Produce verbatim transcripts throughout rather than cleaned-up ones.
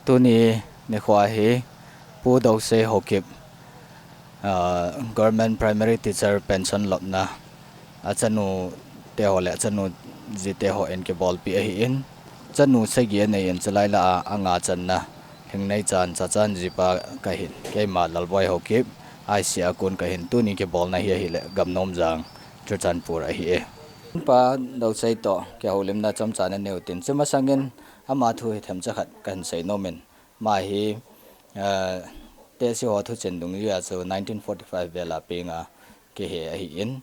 Tuni nikho hi Pu Dousei Haokip, ah, Government Primary Teacher pension lopna, achanu teho le achanu jiteho in kibolpi ahin, chanu sagi anei in, chulai lah a anga channa Lhingneichan Chachan jipa kahin, keima Lalboi Haokip, IC a kon kahin, tuni kibolna hi ahile Gamnomjang, Churachandpur ahi e. Pa Dousei toh kihoulimna chomcha nanei utin, chumasangin ama thu hi themcha khat kahin seinom in, ama hi, eh, tehse ho thuchen dungjui a chu nineteen forty-five vel a penga kihe ahin,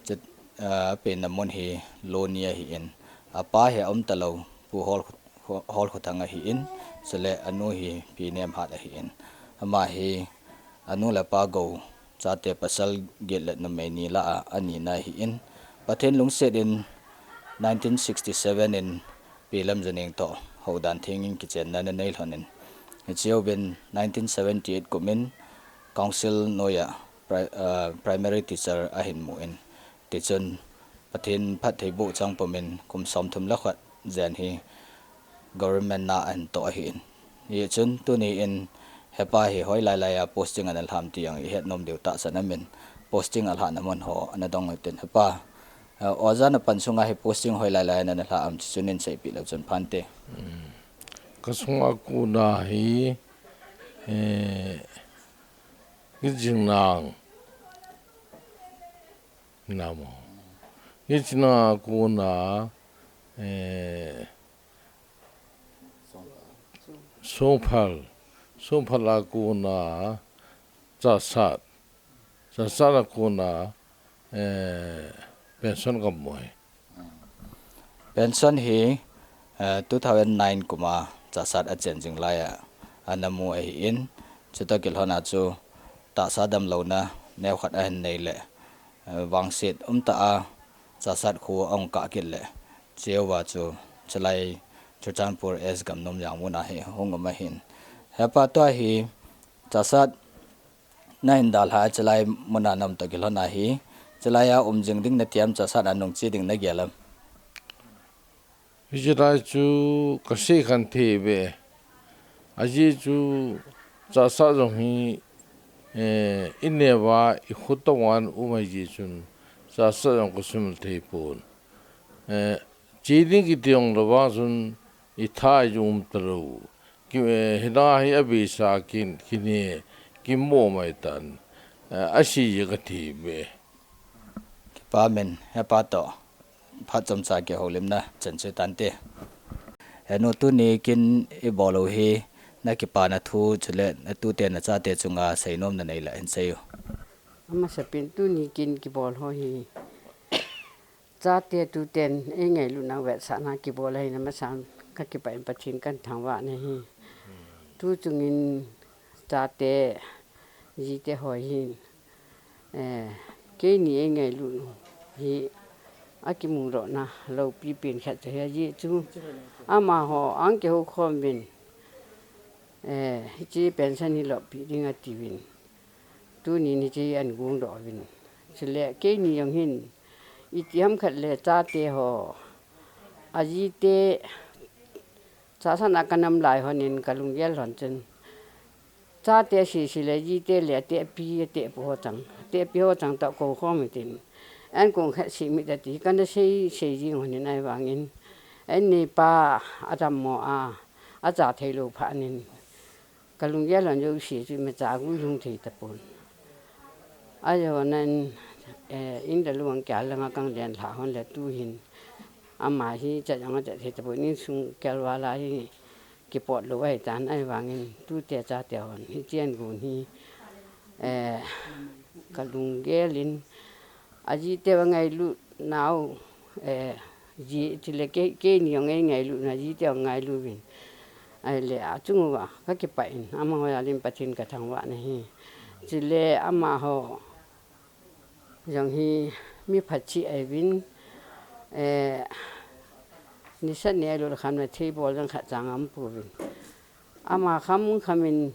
chu, eh, apenna mun hi Loni ahin, apa hi aum talou, Pu Hol, Holkhothang ahin, chule anu hi Pi Nemhat ahin, ama hi anu le apa gou chate pasal get le numei ni lah a anina ahin, Pathen lungset in nineteen sixty-seven in Pi Lamjaneng toh houdan thengin kichenna anei lhon in, hiche uvin nineteen seventy-eight kum in Council noiya pri-, ah, primary teacher ahin mu in, tichun Pathen phattheiboh chang pumin kum somthum le khat jen hi government na ahin toh ahin. Hichun tuni in hepa hi hoilai lai a posting ana lhah am ti jong ihet nom diu tahsan aumin, posting alhahna mun ho ana dong utin hepa, eh, oja napan sunga hi posting hoilai lai a nana lhah am, chuchun nei seipeh leu chun phante. Kasunga kona hi, eh, Ngichingnang. Namo. Ngichingnang a kona, eh, Songphal. Songphal a kona Chahsat. Chahsat a kona, eh, pension kamu e. Pension hi, eh, two thousand nine kuma Chahsat achen jing laiya ana mu ahin, chutoh kilhon a chu tahsa damlouna neokhat ahin nei le, eh, vangset umtah a Chahsat kho ahung kah kit le, cheuva chu chulai Churachandpur S Gamnomjang muna hi hung um ahin. Hepa, tua hi Chahsat nahin dalha a chulai muna naum toh kilhon a hi, chulai a um jing ding nati am, Chahsat a nung che ding nagel am? Hiche lai chu kasei khen thei ve. Ajeh chu Chahsat jong hi, eh, ineo a ikhut tonga um ahi jeh chun Chahsat jong kasumil thei pon. Eh, che ding kiti jong lou vang chun itha jong um talou. Ki, eh, hina hi abeisa kin, kine, kimo mai tan. Eh, asei jeh kathei ve. Kipa min, hepa toh phat chomcha kihoulimna chan chu tante. Henu, tuni kin ibol u hi nakipana thu chule natute nachate chunga seinom nanei le hin seiyu. Amasapen tuni kin kibol ho hi chate tuten eingailutna vetsahna kibol ahin, amasan kakipah in Pathen kathangvah in ahi. Tu chungin chate, jite ho hin, eh, keini eingailut hi akimudohna loupi pen khat chu ahi, ajeh chu amaho ahung kihoukhom uvin, eh, hiche pension hi loppi ding atiuvin. Tunin hiche hi ahin gongdoh uvin. Chule keini jong hin, itiham khat le chate ho, ajite, Chahsat a kanam lai lhonin kalunggel lhon chun, chate sese le jite le atehpi, atehpu ho chang, atehpi ho chang toh koukhom hitin, an kong khat seh mit ati, kana sei, sei jing lhonin ahivangin, an neipa adammo a, acha theilou phatnin, kalunggel lhon jouse chu imacha guilhung thei tapon. Ajonan, eh, inda luang kia langa kanglen lhah lhon le tuhin, ama hi chat jong achat thei tapon, insung kelval a hi kipot lou ahitan, ahivangin tute chate hon hiche an gon hi, eh, kalunggel in, ajite va ngailut nau, eh, ji, chule kei, keini jong eingailutna jite jong ngailu uvin. Ahile achung uva kakipah in, amaho jal in Pathen kathangvah in ahi. Chule amaho jong hi mi phatchih ahiuvin, eh, nisat ni ahiloule khamna theibol jong khat chang aumpouvin. Ama kham khamin,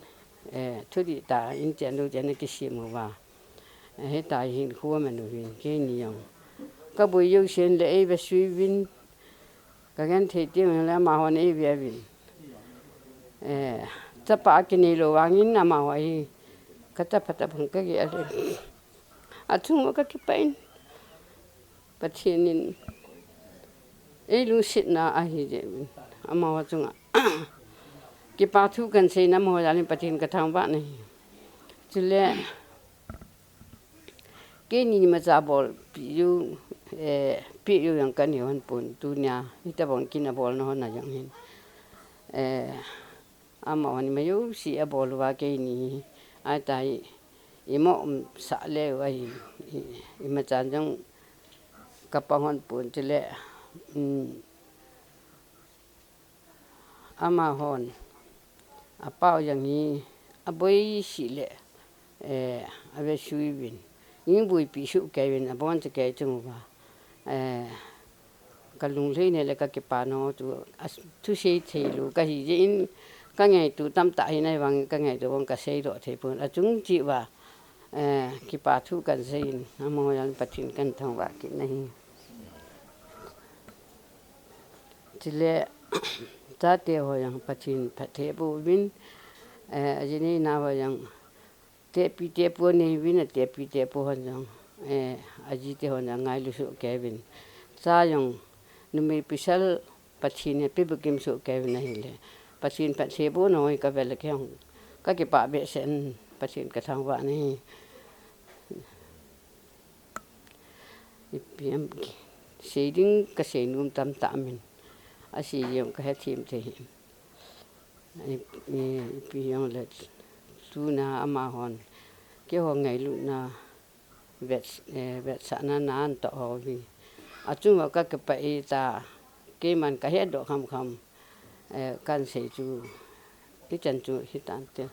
eh, thudih tah in chen lou chen akisem uva, eh, hitia hi hinkho aman uvin, keini jong kaboi jousen le eivesui uvin, kagenthei teng le amahon eiveuvin. Eh, chapa kinei lou vangin amaho hi ka chapa tabang ka gel in. Achung uva ka kipah in. Pathen in ei lungsetna ahi jeh in. Amaho chunga kipa thu kan sei in amaho jal in Pathen ka thangvah in ahi. Chule, keini imacha bolpi u, eh, pi u jong kanei hon pon tunia, hitabang kin abolna hon a jong hin. Eh, amahon ima jouse abol uva keini, ahitai, imo umsah leu ahi, i, imacha jong ka pang hon pon chule, um, amahon, apau jong hi, aboiseh le, eh, avesui uvin. Ei boipi soh kei uvin, abon cha kei chung uva. Eh, ka lunglhaina le ka kipana chu, a, thusei thei lou kahi jeh in, ka ngaito tamtah hi nai vang, ka ngaito vang ka seidoh thei pon. Achung cheh uva, eh, kipa thu kan sei in, amaho jal in Pathen kan thangvah kit in ahi. Chule, chate ho jong Pathen phatthei boh uvin, eh, ajinei nao ho jong, tepi tepu anei uvin, atepi tepu hon jong, eh, ajite hon jong ngailu soh kei uvin. Cha jong, numei pasal Pathen in ape bukim soh kei uvin ahile, Pathen phatthei bohna ho hi ka vel a kei jong ka kipah behseh in, Pathen ka thangvah in ahi. Ipi ham, sei ding ka seinom tamtah min. Asei jong ka hethem thei hih in. I, i, ipi jong le tuna amahon keiho ngailutna vet, eh, vetsahna na anatoh ho hi. Achung uva ka kipah e ta, keiman ka hedoh khamkham. Eh, kan sei chu, hichan chu hitante.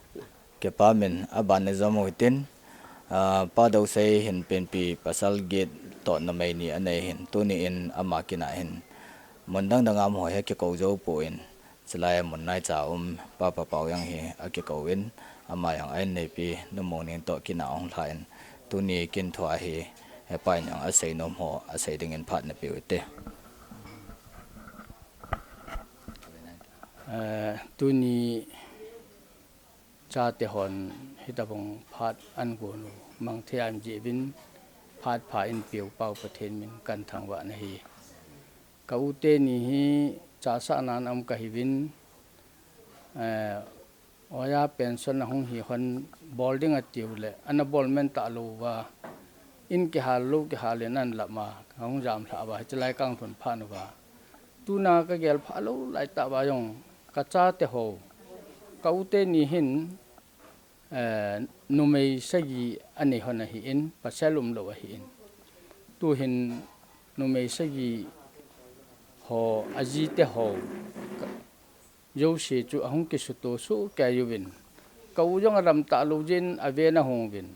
Kipa min aban nei jom u hitin, ah, Pa Dousei hin penpi pasal get toh numei ni anei hin, tuni in ama kin a hin mun dang dang a amaho hi akikou jou pon, chulai a mun naicha um Pa Papau jong hi akikou in, ama jong a inneipi Nu Mongning toh kin a ahung lha in, tuni kin thua hi hepa in jong asei nom ho asei ding in phat na peu hite. Eh, tuni chate hon hitabang phat agon u mang thei a um jeh uvin phat pha eipeu Pau Pathen min kan thangvah in ahi. Ka u teni hi chasah nan a um kahi uvin, eh, oja pension ahung hi hon bol ding atiu le, ana bol men talou uva, in kihal lou kihal in ana lap ma, ka hung jam lha uva, hichelai kang lhun phat uva. Tuna ka gel pha lou lai tah uva jong, ka chate ho, ka u teni hin, eh, numei sagi anei hon ahin, pasal umlou ahin. Tuhin numei sagi ho, ajite ho, ka, jouse chu ahung kisuto soh kei uvin. Ka u jong adam talou jeh in aven ahung uvin.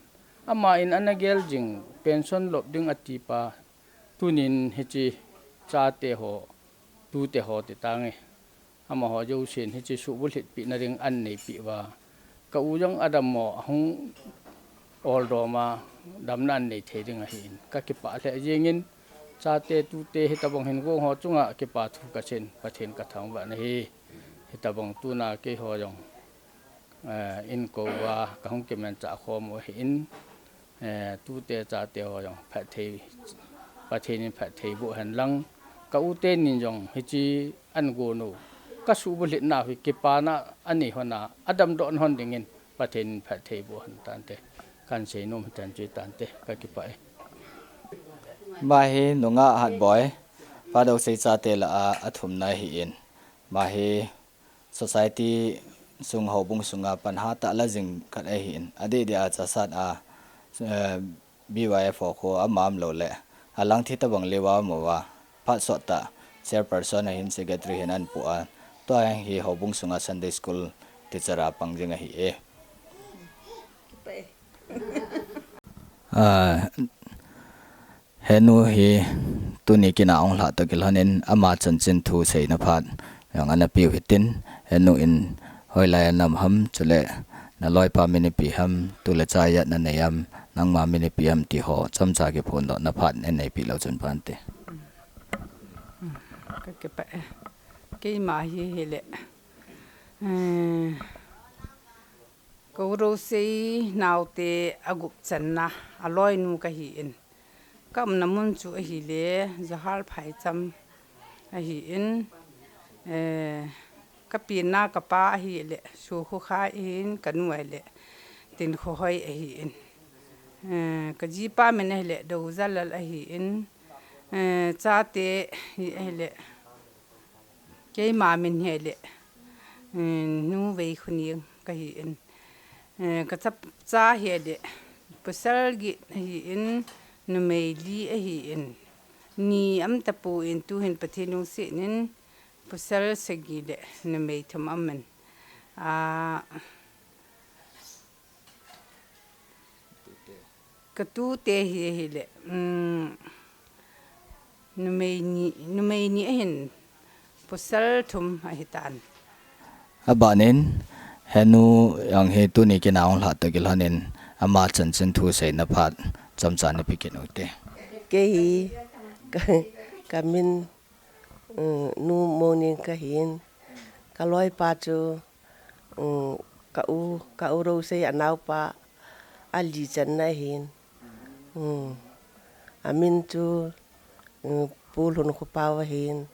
Ama in ana gel jing, pension lop ding ati pa, tunin hiche chate ho, tute ho ti tange. Amaho jousen hiche suhbulhit pehna ding anei peh uva. Ka u jong adam mo ahung oldom a, damna anei thei ding ahin. Ka kipah lheh jeng in, chate tute hitabang hin gong ho chunga kipa thu ka seiyin, Pathen ka thangvah in ahi. Hitabang tuna keiho jong, eh, in kou uva, ka hung kimanchah khom u ahin, eh, tute chate ho jong phatthei, Pathen in phatthei boh hen lang, ka u tenin jong hiche agon u, ka suhbulhit nau hi kipana anei hon a, adam doh hon dingin Pathen in phatthei boh hen tante, kan seinom hitan chu tante, ka kipah e. Ama hi nungah Hatboi, Pa Dousei chate lah a, athumna ahin. Ama hi society sung houbung sunga pan hatah la jing khat ahin, adeh deh a chasat a, eh, B Y F ho khu ama umlou le, alang thi tabang leuva um uva, phat sot tah chairperson ahin secretary hin ahin pu a, tua hi houbung sunga Sunday school teacher a pang jing ahi e. Ah, Henu hi tuni kin a hung lhah toh kilhon in ama chanchin thu seina phat jong ana piu hitin, henu in hoilai a na um ham, chule na loipa min ipi ham, tu le cha ijat na nei ham, nangma min ipi ham ti ho chomcha kiphondohna phat nei neipeh leu chun phante. Ka kipah e. Keima hi hile Eh, Ka u Rosei naote agup channa aloinu kahin. Ka umna mun chu ahile Johar Phaicham ahin. Eh, ka penna ka pa ahile Sukhokhai ahin, ka nu ahile Tinkhohoi ahin. Eh, ka jipa min ahile Dojalal ahin. Eh, chate hi ahile Keima min hi ahile, eh, Nu Veikhoning kahin. Eh, ka cha, cha hi ahile, pasal get ahin, numei li ahin. Ni aum tapon tuhin Pathen lungsetnin, pasal sagi le numei thum aumin. Ah, Ka tute hi ahile, um, numei ni, numei ni ahin, pasal thum ahitan. Abanin, henu jong hi tuni kin a hung lhah toh kilhonin, ama chanchin thu seina phat chomcha nape kit uhite. Kei hi, ka, ka min, um, Nu Moning kahin, ka loipa chu, um, ka u, ka u Rosei anaopa ali channa ahin. Um, amin chu, um, Pu Lhunkhopao ahin.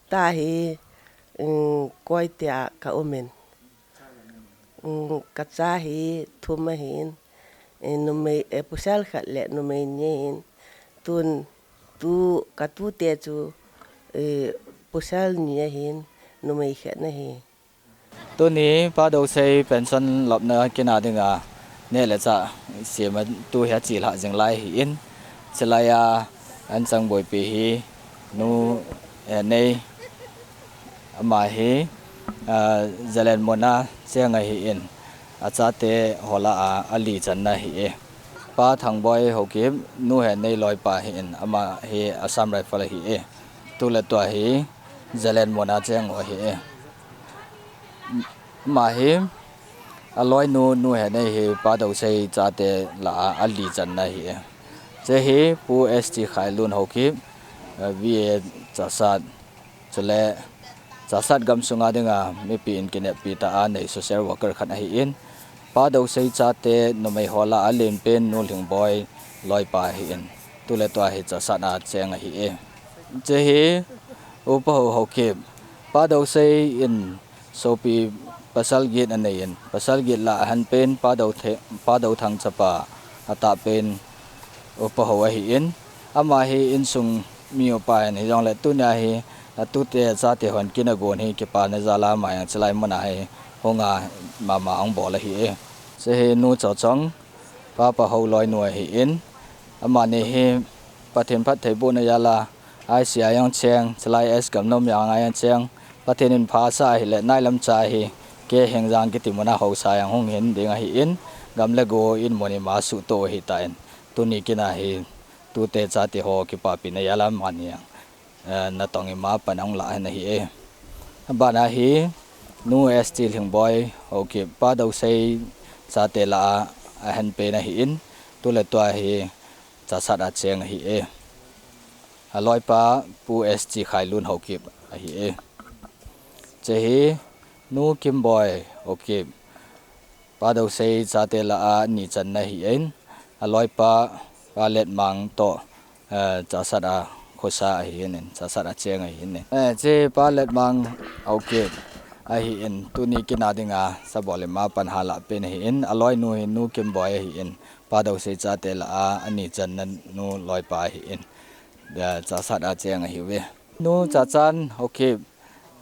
Ta hi, um, Koite a ka umin. Um, ka cha hi thum ahin. Eh, numei, eh, pasal khat le numei ni ahin. Tun, tu, ka tute chu, eh, pasal ni ahin, numei khat ahi. Tuni Pa Dousei pension lopna kin a dinga neh le chah sem a tu hi achelhah jing lai ahin, chulai a anchang boipi hi Nu, eh, Nei, ama hi, ah, Zalen muna cheng ahin, achate ho lah a ali channa ahi e. Pa Thangboi Haokip, Nu Hennei loipa ahin, ama hi Assam Rifle ahi e. Tuletua hi Zalen muna cheng u ahi e. Ama hi, aloinu, Nu Hennei hi Pa Dousei chate lah a ali channa ahi e. Hiche hi Pu S T Khailun Haokip, eh, V A Chassad, chule Chassad gamsunga dinga mipi in kineppi tah a nei social worker khat ahin, Pa Dousei chate numei ho lah a alenpen Nu Lhingboi loipa ahin, tuletua hi Chassad a cheng ahi e. Hiche hi Upa Hou Haokip, Pa Dousei in sopi pasal get anei in, pasal get lah a ahenpen Pa Dou the-, Pa Douthang chapa atahpen Upa Hou ahin, ama hi insung mi upa ahin, hijongle tunia hi atute achate hon kin agon hi kipana jal a ama jong chulai muna hi hunga mama ahung bol ahi e. Hiche hi Nu Chochong, Pa Pahou loinu ahin, amani hi Pathen phattheibohna jal a I C I a jong cheng, chulai S Gamnom jong a jong cheng, Pathen in phasah ahile nailam cha hi K Hengjang kiti muna haosa jong hung hin ding ahin, gam le go in mun ima asuhtoh u ahitan, tuni kin a hi tute chate ho kipapina jal a amani jong, eh, natong ima pan ahung lah ahin ahi e. Abana hi Nu S T Lhingboi Haokip, Pa Dousei chate lah a ahenpen ahin, tuletua hi Chassad a cheng ahi e. Aloipa Pu S T Khailun Haokip ahi e. Hiche hi Nu Kimboi Haokip, Pa Dousei chate lah a ani channa ahin, aloipa Pa Letmang toh, eh, Chassad a khosa ahin, Chassad a cheng ahin. Eh, hiche Pa Letmang Haokip ahin, tuni kin a dinga sabol ima pan alah pen ahin, aloinu hi Nu Kimboi ahin, Pa Dousei chate lah a ani channa nu loipa ahin, Chassad a cheng ahiuve. Nu Chachan Haokip,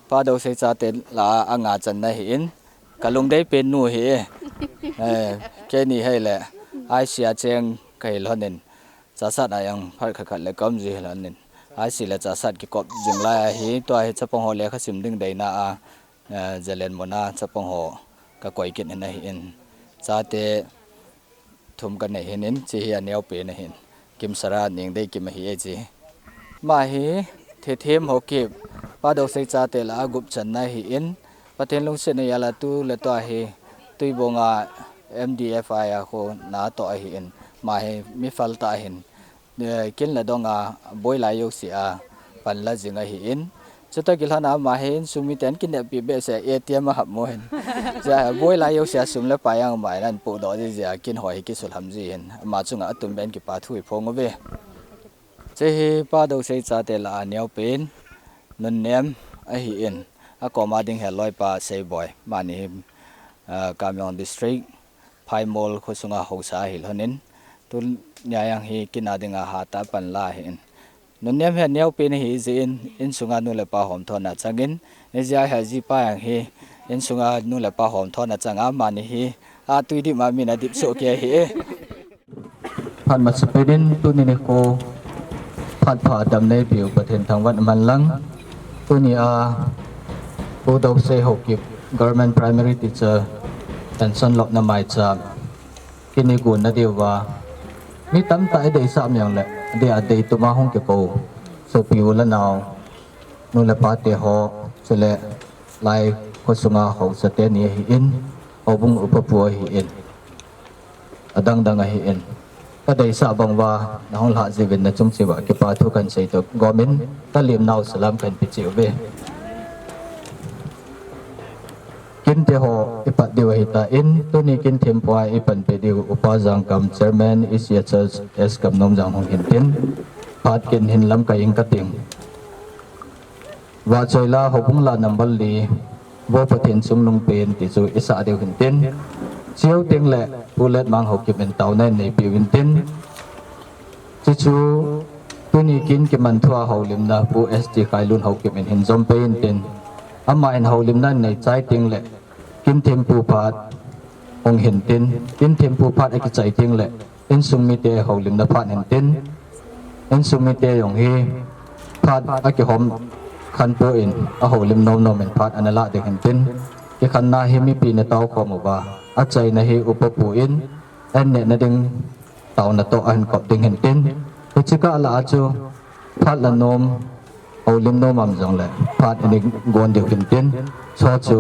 Pa Dousei chate lah a anga channa ahin, kalungdei pen nu ahi e. Eh, keini hile I C I a cheng kahi lhonin, Chassad a jong phat khat khat le kaum ji lhonin, I C I le Chassad kikop jing lai ahi, tua hi chapang ho lekha sim ding deina a, eh, Zalen muna chapang ho kakoi kit in ahin, chate thum kanei hinin, hiche hi aneopen ahin, Kimsara Nengdeikim ahi e hiche. Ama hi Thethem Haokip, Pa Dousei chate lah a gup channa ahin, Pathen lungsetna jal a tuletua hi Tuibong a M D F I a kona toh ahin, ama hi mi phaltah ahin, eh, kin le dong a boilai jouse a panla jing ahin, Chuta kilhon a ama hi insung miten kineppi behseh, A T M a hap mo hin. Jeh a boi lai jouse a sum le pai jong ama in ahin pohdoh ji jeh a kin ho hi kisulham ji hin. Ama chunga atum ben kipa thu iphong uve. Hiche hi Pa Dousei chate lah a neopen, Nunnem ahin, akoma ding hi aloipa Seiboi, amani hi, ah, Kamjong District, Phaimol kho sunga haosa ahi lhonin, tunia jong hi kin a dinga hatah a pan la ahin. Nunnem hi aneopen ahi jeh in, insunga nu le pa homthona achangin, hijeh a hi ajipa jong hi, insunga nu le pa homthona achanga, amani hi, atui dip a min adip soh kei ahi e. Phat masapen in tuni nikho phat pha dam neipeu Pathen thangvah in aman lang. Tunia Pu Dousei Haokip, Government Primary Teacher, pension lopna maicham kin igonna diuva, mi tamtah ideisah miang le, adeh a deitum a hung kikou sopi u le nao, nu le pa te ho, chule lai kho sunga haosa teni ahin, houbung upa pu ahin, adang dang ahin, kadeisah bang uva nahung lhah jiuvin nachung cheh uva kipa thu kahin seidoh gomin, kalemnau salam kahin pe cheh uve. Kin te ho ipat diu ahitan, tuni kin thempu a ipanpi diu Upa Jangkam, Chairman, E C H S Gamnomjang hung hintin, phat kin hin lamkai ing kating. Vahchoila houbung la number li, Vo Pathen chungnung pen ti chu isah diu hintin. Chuteng le Pu Letmang Haokip in taona in neipiu hintin. Chuchu tuni kin kiman thua houlimna Pu S T Khailun Haokip in hin jom peh intin. Ama in houlimna in neichai teng le kin thempu phat hung hintin. Kin thempu phat akichai teng le insung mite houlimna phat hintin. Insung mite jong hi phat akihom khanpon ahoulim nomnom in phat ana lah ding hintin. Kikhanna hi mipi na taokhom uva, achaina hi upa pu in, an nehna ding taona toh ahin kop ding hintin. Hiche kah lah a chu phat la nom, houlim nom am jongle phat in igon diu hintin. Chu chu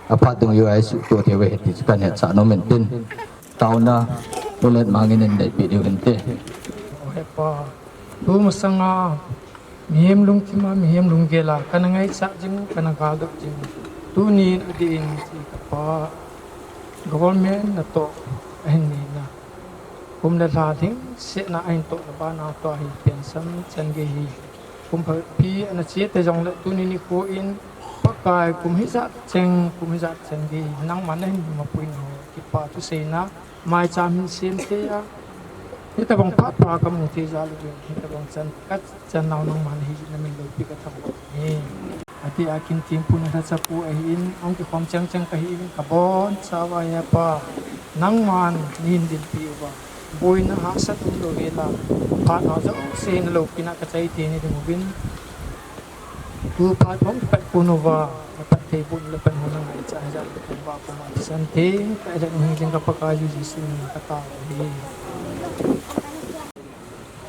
aphat ding u ahi suhtoh thei uve ti chu kahin hetsah nom intin. Taona Pu Letmang in neipe diu hinte. O hepa, tu masanga mihem lungthim a, mihem lunggel a kana ngaichat jing u, kana galdoh jing u. Tuni in adeh in hiche kapa government natoh ahin neina, kum le lha lhingsetna ahin tohna bana tua hi pension chan gei hi kum phabep pi ana che te jongle tuni nikho in Pakai kum hijat cheng, kum hijat cheng gei nangman nahin mapui nau kipa thuseina maicham hin sem thei a, hitobang phat pha kamu thei jal uvin, hitobang chan kachan nau nangman hi namin loupi kathangvah e. Ati a kin thempu na lhacha pu ahin, ahung kikhom cheng cheng kahin kabonchauva hepa, nangman nahin dinpi uva, boina hahsat umlou vela, phat ho jouse naloupi na kachai thei nading uvin, tu phat hung kipat pon uva, napat thei pon le pan hung nangaicha hijat le thangvah koma thisan theng tah in hung jing ka Pakaiyu Jesu min in katao ahi.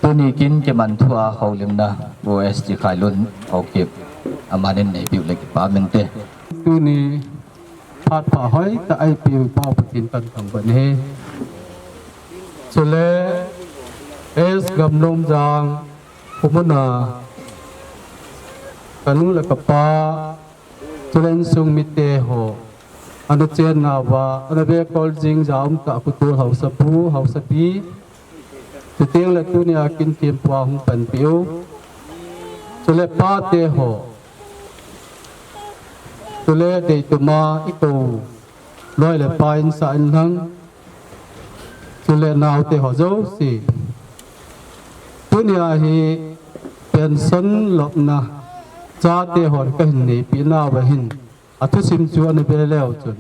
Tuni kin kiman thua houlimna Pu S T Khailun Haokip, amanin neipiu le kipah mente. Tuni phat pha hoitah a eipeu Pau Pathen kathangvah e. Chule S Gamnomjang, khomuna kanu le kapa, chule insung mite ho, ana chennauva, ana vekol jing ja umtah Khotol haosapu, haosapi, chuteng le tunia kin thempu a hung panpiu, chule pate ho, chule deitum a ikou loi le pai in sah in lang, chule naote ho jouse, tunia hi pension lopna chate hon kahin neipeh nauva hin, athusim chu ana ve leu chun,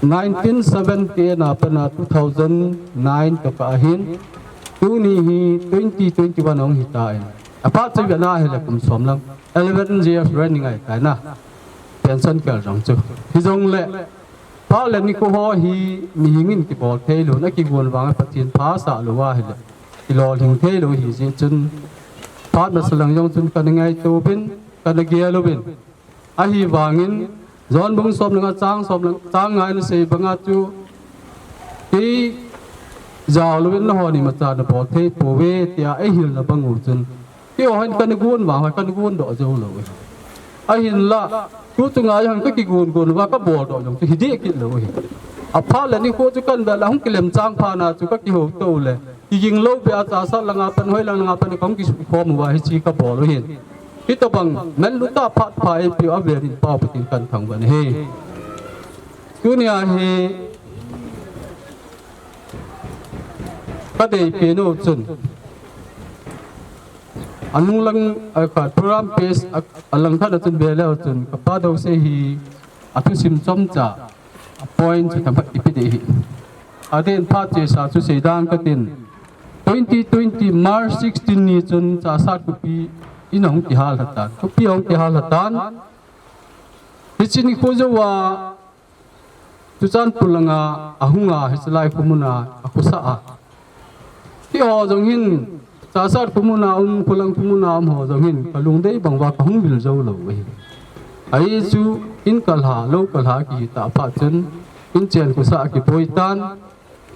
nineteen seventy-eight a pat a two thousand nine tokah ahin, tuni hi twenty twenty-one ahung hitan, aphat chu vena hile kum som lang, eleven years running ahitai na, pension kel jong chu. Hijongle phat le nikho ho hi mihing in kibol theilou, akigon vang a Pathen phasah lou ahile kilolhing theilou ahijeh chun, phat masa lang jong chun kana ngaito uvin, kana gel uvin. Ahivangin John bung som le nga chang som le, chang nga in asei banga chu, kei jao louvin nahon imacha nabol thei pouve tia eihilna bang u chun, Keiho hin kana gon vang, kana gon doh jou lou. Ahinla, tu chunga hin kakigon gon uva kabol doh jong chu hiding kit lou hi. Aphat le nikho chu kana vet le hung kilem chang phat na chu kakihouto le, kiging lou beh a Chassad langa pan, hoi lang langa pan kahung kisukhom uva hiche kabol u ahin. Hitobang manlu tah phat pha eipeu avel in Pathen kathangvah in ahi. Tunia hi kadei pen u chun, anung lang, a, ka program page a, alang khat a chun ve leu chun, kapa Dousei hi athusim chomcha, a point chu themkhat ipi ding ahi. Adeh in phat chesa chu seidang katin, twenty twenty March sixteen ni chun Chassad khopi in ahung kihal lhatan, khopi ahung kihal lhatan. Hiche nikho jouva Churachandpur langa ahunga, hiche lai khomun a akhosah a, keiho jong hin, Chassad khomun a um, kholang khomun a um ho jong hin kalungdei bang uva kahung vil jou lou ahi. Ahi chu, in kalha, lou kalha kihi tah phat chun, in chen khosah akiboi tan.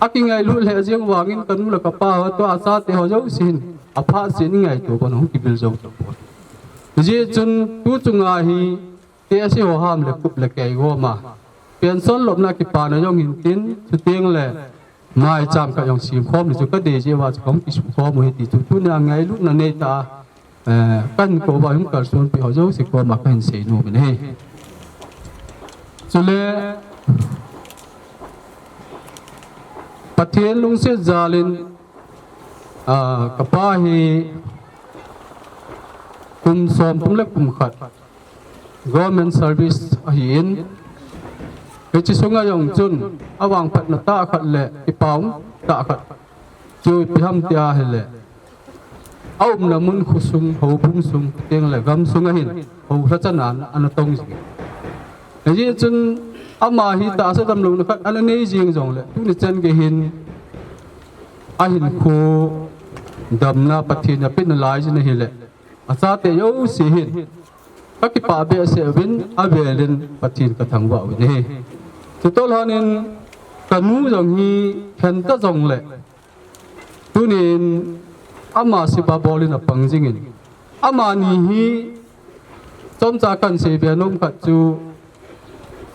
Akingailut lheh jeng vangin kanu le kapa ho, tua chate ho jouse hin aphat seh in ngaito pon, hung kivil jou tapon. Hijeh chun tu chunga hi, teh ase ho ham le kup le kei gom a, pension lopna kipana jong hin tin, chuteng le maicham khat jong semkhom ding chu kadei jeh uva chu kahung kisukhom u ahi ti chu tunia ngailutna neitah a, eh, kahin kou uva hung kalsonpi ho jouse koma kahin seinom in ahi. Chule Pathen lungset jal in, ah, kapa hi kum somthum le kum khat government service ahin, hiche sunga jong chun avangphatna tah khat le kipah tah khat chu ipi ham tia ahile, aumna mun khosung, houbung sung, chuteng le gamsung a hin houlhachan a ana tong jing. Hijeh chun ama hi tahsa damlouna khat ana nei jeng jongle, tuni chan gei hin ahinkho damna Pathen in apeh nalai jin ahile, achate jouse hin kakipah behseh uvin, avel in Pathen kathangvah uvin ahi. Chutobang in kanu jong hi khen ta jongle, tunin ama seba bol in apang jingin, amani hi chomcha kahin seibe nom khat chu,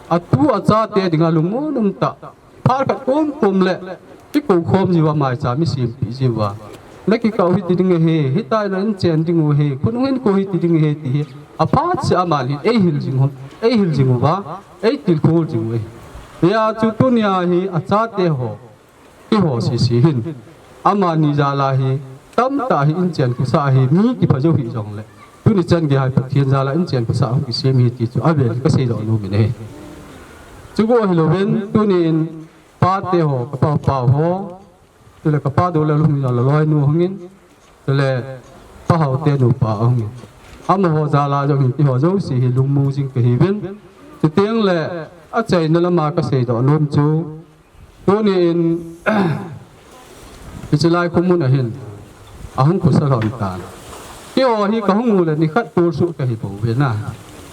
atu achate dinga lungmon umtah, phat khat komkom le ikoukhom jiuva, maicham isempeh jiuva, nakikah u hiti ding ahi, hitia in chen ding u ahi, khonung hinkho hiti ding ahi ti hi aphat seh a amani eihil jing u, eihil jing uva, eitilkhoul jing u ahi. Hijeh chun tunia hi achate ho, keiho sese hin, amani jal a hi tamtah hi in chen khosah hi mi kipha jou hih jongle, tuni chan gei hi Pathen jal a in chen khosah hung kisem ahi ti chu avel in kaseidoh nom in ahi. Chukou hilouvin tunin pate ho, kapa pau ho, chule kapa Doulal hung in, aloinu hung in, chule Pa Haote nupa ahung in, amaho jal a jong hin keiho jouse hi lungmong jing kahiuvin, chuteng le achaina lama kaseidoh nom chu, tunin hiche lai khomun a hin ahung khosa lhon tan, keiho hi kahung u le nikhat tolsuh kahi bouve na,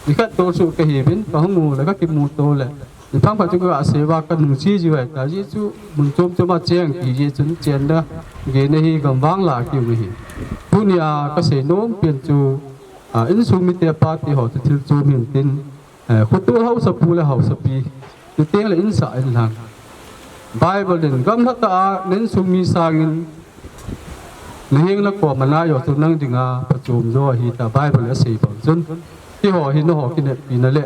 nikhat tolsuh kahiuvin, kahung u le kakimuto le, niphang phat chu kasei uva kanungche jiu ahitai, ajeh chu mun chom chom a cheng kiti jeh chun chenna geina hi gamvang lah a kium ahi. Tunia kaseinom pen chu, a, insung mite pate ho chu thil chom hin tin, eh, khoto haosapu le haosapi, chuteng le insah inlhang, Bible in gamlhatah a na insung mi sangin nahenga nakom a nai ho chu nang dinga phachom jo ahi tia Bible in asei bang chun, keiho hi nangho kineppi na le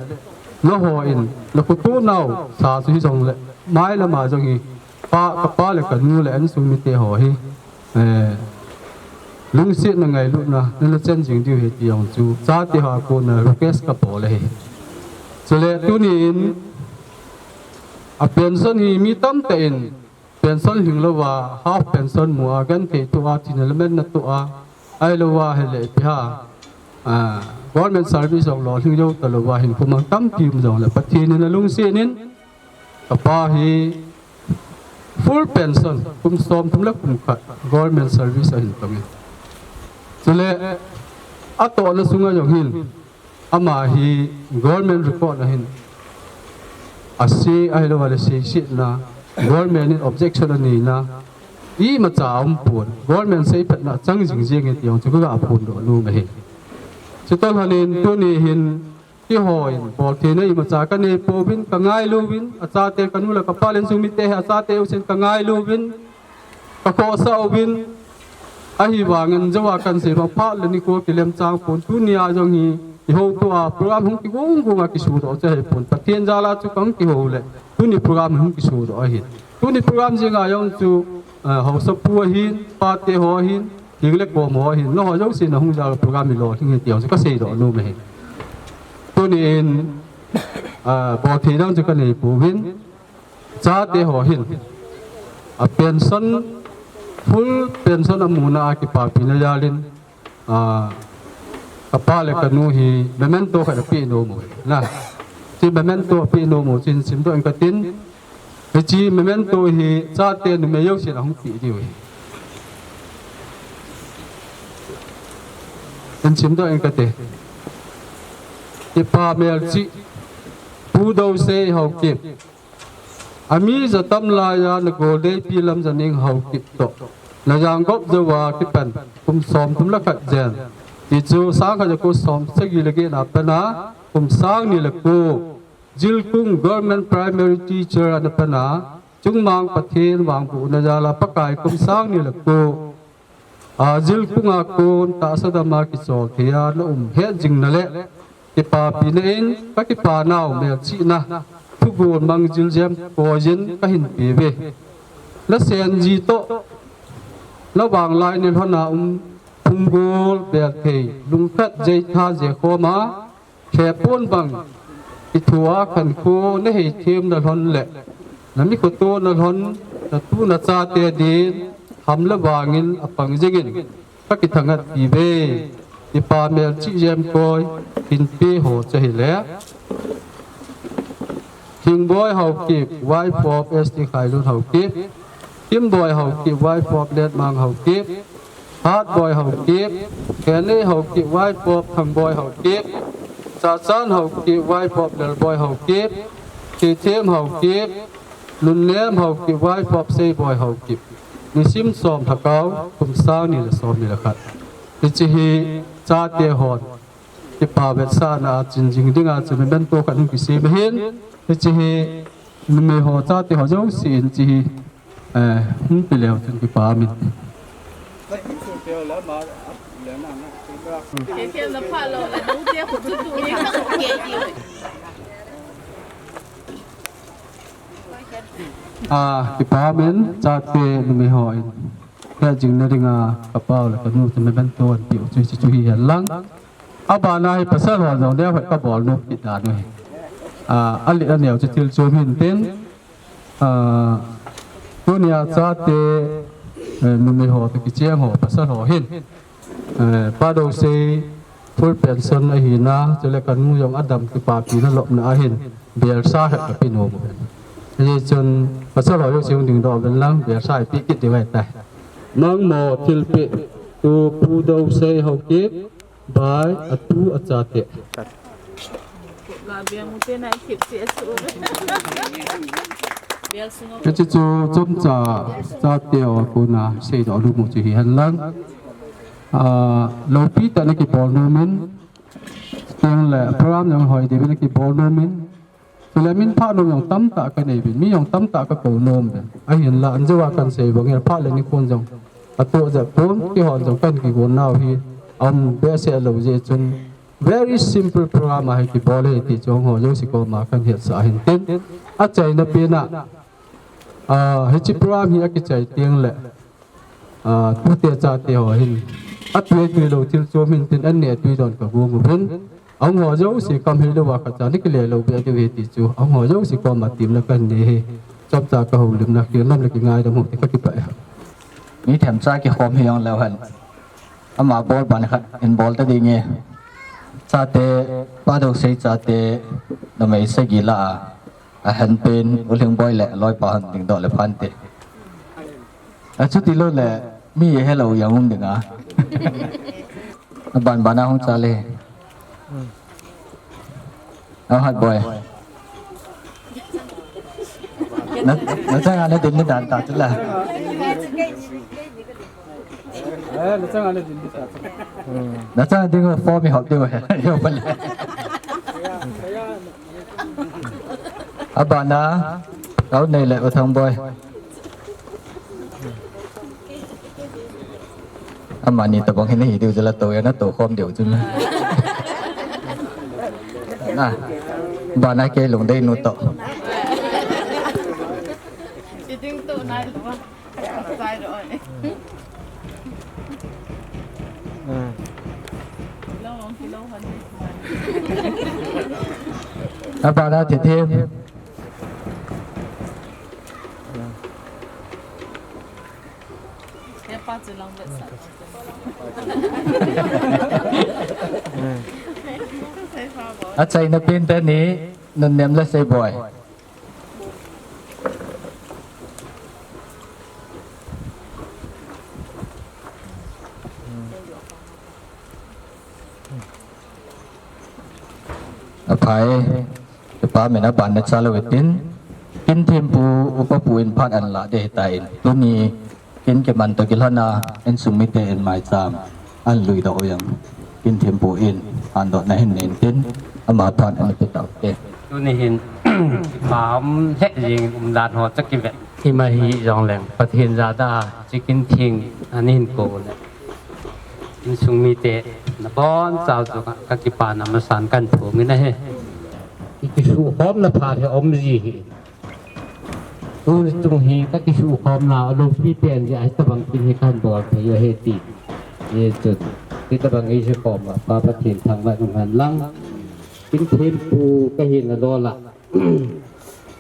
nangho in nakhoto nau sa chu hijongle, mailam a jong hi pa, kapa le kanu le insung mite ho hi, eh, lungsetna ngailutna nana chan jing diu ahi ti jong chu chate ho a kona request kabol ahi. Chule tunin a pension hi mi tamtah in pension lhing louva, half pension mu a, genthei toh a, thina le manna toh a, ahilouva ahile ipi ham, ah, government service jong lolhing jou talouva hinkho mang tampi um jongle Pathen in alungset in, kapa hi full pension, kum somthum le kum khat government service ahin tong in. Chule atohna sunga jong hin, ama hi government record a hin ase ahilouva le seisetna, government in objection aneina, imacha aumpon. Government seiphatna chang jingjing e ti jong chu kaga phondoh nom ahi. Chutoh lhonin tuni hin keiho in boltheina imacha kanei pouvin, kangailu uvin, achate kanu le kapa le insung mite hi achate jousen kangailu uvin, kakhohsah uvin, ahivangin jouva kahin sei bang phat le nikho kilem chang pon, tunia jong hi ihoutoa program hung kigong gonga kisudoh chu ahipon, Pathen jala chu kahung kihou le tuni program hung kisudoh ahi. Tuni program jenga jong chu, eh, haosapu ahin, pate ho ahin, hing le kom ho ahin, nangho jousen nahung jal program hi lolhing ahi ti jong chu kaseidoh nom ahi. Tuni in, ah, bolthei dang chu kanei pouvin, chate ho hin a pension, full pension amuna a kipapina jalin, ah, kapa le kanu hi memento khat apeh nom u ahi. Hiche memento apeh nom u chu hin simdoh inge katin. Hiche memento hi chate numei jousen ahung peh diu ahi. Hin simdoh inge kati. Kipa melchih Pu Dousei Haokip. Ami jatam laiya nagoldeipi Lamjaneng Haokip toh najang gop jouva kipan kum somthum le khat jen, tichu sangkhat jako somsagi le get na pat a kum sangni le ko Jilkung Government Primary Teacher ana pat a, chungmang Pathen vangbohna jala Pakai kum sangni le ko, a, Jilkunga kon tahsa dama kichol theiya naum hetjingna le kipapina in kakipanau melchihna thugon mang Jil Jemkoi in kahin peuve. Nasenji toh navanglai nilhona um phunggol belthei lungkhat jeitha jekhoma, khepon bang kithua khankho naheithemna lhon le namikhoto nalhon, natu nachate din ham le vangin apang jingin kakithangatpiuve. Kipa melchih Jemkoi hinpe ho chu ahile, Hingboi Haokip, wife of S T Khailun Haokip, Kimboi Haokip, wife of Letmang Haokip, Hatboi Haokip, Khenei Haokip, wife of Thangboi Haokip, Chachan Haokip, wife of Lelboi Haokip, Thithem Haokip, Nunnem Haokip, wife of Seiboi Haokip. Nisim som lhakao, kum sangni le somni le khat. Hiche hi chate hon kipa vetsahna a chinjing dinga chu memento khat hung kisem ahin. Hiche hi numei ho chate ho jousen hiche hi, eh, hung pe leu chun kipa umin. Ah, kipa umin chate numei hon hetjingna dinga kapau le kanu chu memento anpeh u chu hiche chu hihen lang. Abana hi pasal hon jong neo khat kabol nom kit dan u ahi. Ah, alet aneo chu thil chom hintin. Ah, tunia chate, eh, numei ho toh kicheng ho, pasal ho hin, eh, Pa Dousei full pension ahina, chule kanu jong adam kipapina lopna ahin, belsa khat kape nom u ahi. Hijeh chun pasal ho jouse hung dingdoh uvin lang, belsa ipeh kit diu ahitai. Nangmo thilpeh to Pu Dousei Haokip, by atu achate. Hiche chu chomcha chate ho a kona seidoh nom u chu hihen lang. Ah, loupi tah in akibol nom in, chuteng le program jong hoi deh in akibol nom in, chule min phah nom jong tamtah kanei uvin, mi jong tamtah kakou nom uvin. Ahinla, anjouva kahin sei bang in, phat le nikhon jong atoh jep pon, keihon jong kahin kigon nau hi aum behseh lou jeh chun, very simple program a hi kibol ahi ti chu nangho jouse koma kahin hetsah ahin tin. Achaina pen a, ah, hiche program hi akichai teng le, ah, tute chate ho hin atui tui lou thil chom hintin, anneh tui don kagong uvin. Nangho jouse kam hei louva khatcha nakile lou beh diu ahi ti chu nangho jouse koma temna kahin nei ahi. Chomcha kahoulimna, kinam le kingaidam u ti, kakipah e. Mi themcha kikhom hi jong leu hen. Ama bol ban khat in bol ta ding e. Chate, Pa Dousei chate, numei sagi lah a, ahenpen, U Lhingboi le aloipa hon dingdoh le phante. Achuti lou le, mi helou jong um ding a. Aban ban a hung cha le. Aw Hatboi. Na, nachanga nadin nadan ta chu la. Eh, nachang a nading ding ta. Nachang ding form i hop ding he. Yo pale. Abana, kau nei le U Thangboi. Amani tabang hin hi diu jala to ya na to khom diu chu. Na. Bana ke lungdei nu to. Sitting to nai lo. Sai lo ni. Abana Thithem. Achaina pen teni, Nunnem le Seiboi. Aphai, kipa min a ban na cha lou tin, kin thempu upa pu in phat an la de ta in, tuni kin kiman to kilhona, insung mite in maicham an lui doh u jong, kin thempu in an doh na hin nen tin, ama phat an pe tau te. Tuni hin, kipa um lheh jing um dan ho cha kivet. Ima hi jong leng, Pathen jada, chi kin theng, an hin ko le. Insung mite, na bon chau chu ka, ka kipana masan kan thum in ahi. I kisukhomna phat hi um ji hi. Tuchung hi ka kisukhomna a loupi pen ji ahi tabang kin hi kan bol thei u ahi ti. Ye chun, ti tabang i si khom a, Pa Pathen thangvah in um hen lang. Kin thempu ka hina dol a.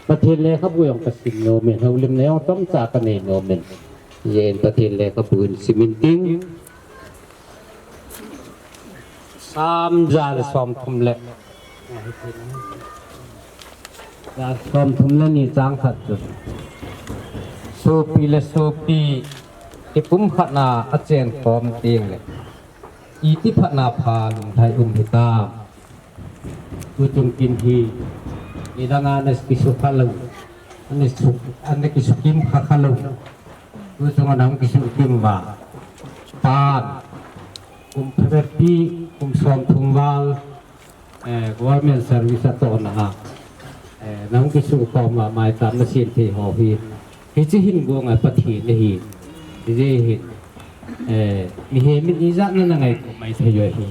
Pathen lekhabu jong ka sim nom in, houlimna jong chomcha ka nei nom in. Jen Pathen lekhabu in sim in ting. Sam ja le som thum le. Ja som thum le ni chang khat chu. Sopi le sopi kipumkhatna a chen khom teng le. Iti phatna pha lunglhai um hitam. Tuchung kin hi, nidang a na kisukha lou, na su, na kisukim kha kha lou. Tuchung a na kisukim uva. Pan, kum thirty, kum som thum val, eh, government service a tohna a. Eh, na kisukhom uva, maicham na sem thei ho hi. Hiche hin gong a Pathen ahi. Hijeh hin, eh, mihem in ijat na na ngaito mai thei u ahi.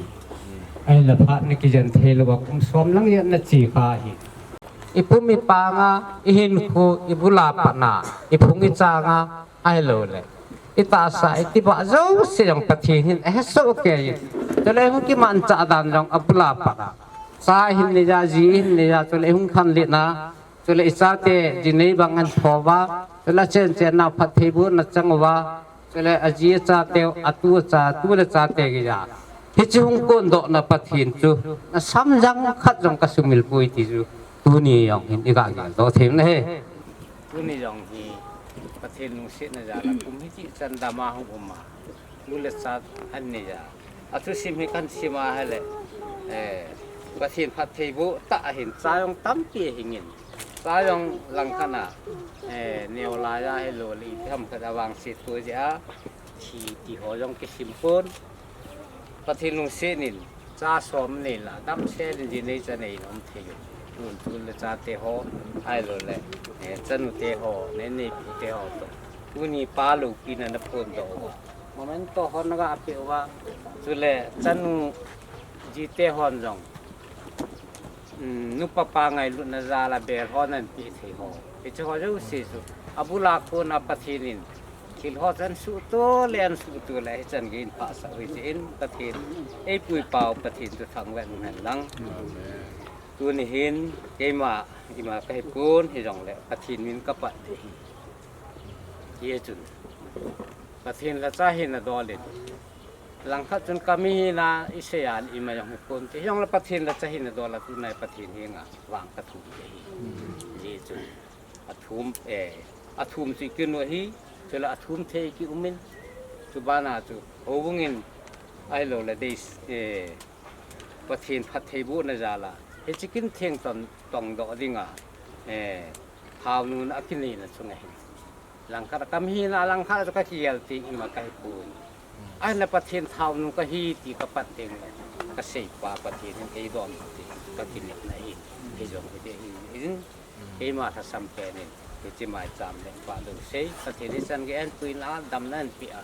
Ahinla phat na kijen thei lou a kum som lang jat na che kha ahi. I pum i pang a, i hinkho, i bul a pat na, i phung i chang a, ahilou le. I tahsa, i tibah jouse jong Pathen hin ahe soh kei in. Chule hung kimanchah dan jong abul a pat a. Cha hin nei a, ji hin nei a, chule hung khanlet na, chule i chate, ji nei bang an tho uva, chule chen chen na phattheibohna chang uva, chule aji achate, atu acha, atu le chate gei a. Hiche hung kondohna Pathen chu, na samjang khat jong ka sumil poi ti chu, tuni jong hin i ga geldoh them na ahi. Tuni jong hi, Pathen lungsetna jal a kum hiche chan dam a hung um a, nu le cha an nei a. Athusim hi kan sim a ahile, eh, Pathen phattheiboh tah ahin, cha jong tampi ahing in. Cha jong langkhat a, eh, neo lai a ahilou le, iti ham khat a vangset to jeh a, thi ti ho jong kisim pon. Pathen lungset in, cha som nei la, damsel in ji nei cha nei in um thei u. Tun tun le chate ho, ahilou le, eh, chanu te ho, nei nei pu te ho toh. Tuni pa loupina na phondoh uva. Memento ho na ga pe uva. Chule chanu ji te hon jong. Um, nupa pa ngailutna jal a bel ho nan pe thei ho. Hiche ho jouse chu. Abul a kon a Pathen in. Thil ho chu an suhto le an suhto le hichan gei in phasah u hiche in Pathen. Eipui pau Pathen chu thangvah in um hen lang. Tuni hin keima ima ka hi pon hijong le Pathen min ka pat thei hi. Hichun. Pathen lhacha hina dol in. Langkhat chun ka mi hina i sei a le ima jong hi pon te. Hijong le Pathen lhacha hina dol a tunai Pathen henga vang ka thum te hi. Hichun. Athum, eh, athum chu i kinu hi, chule athum thei ki um in. Chubana chu, houbung in, ahilou le dei, eh, Pathen phattheibohna jal a. Hiche kin theng tong, tongdoh ding a, eh, Haonun a kinei na chunga hin. Langkhat a kami hina, langkhat a chu ka kiel ti ima ka hi pun. Ai na Pathen thao nu ka hi ti ka pat ding le, ka sei pa Pathen hin ei don ti ka kinep na hi, hi jong hi te hi in, keima thasam pen in, hi chi mai cham le pa lo sei, Pathen hi chan ge en pui na dam na en pi a.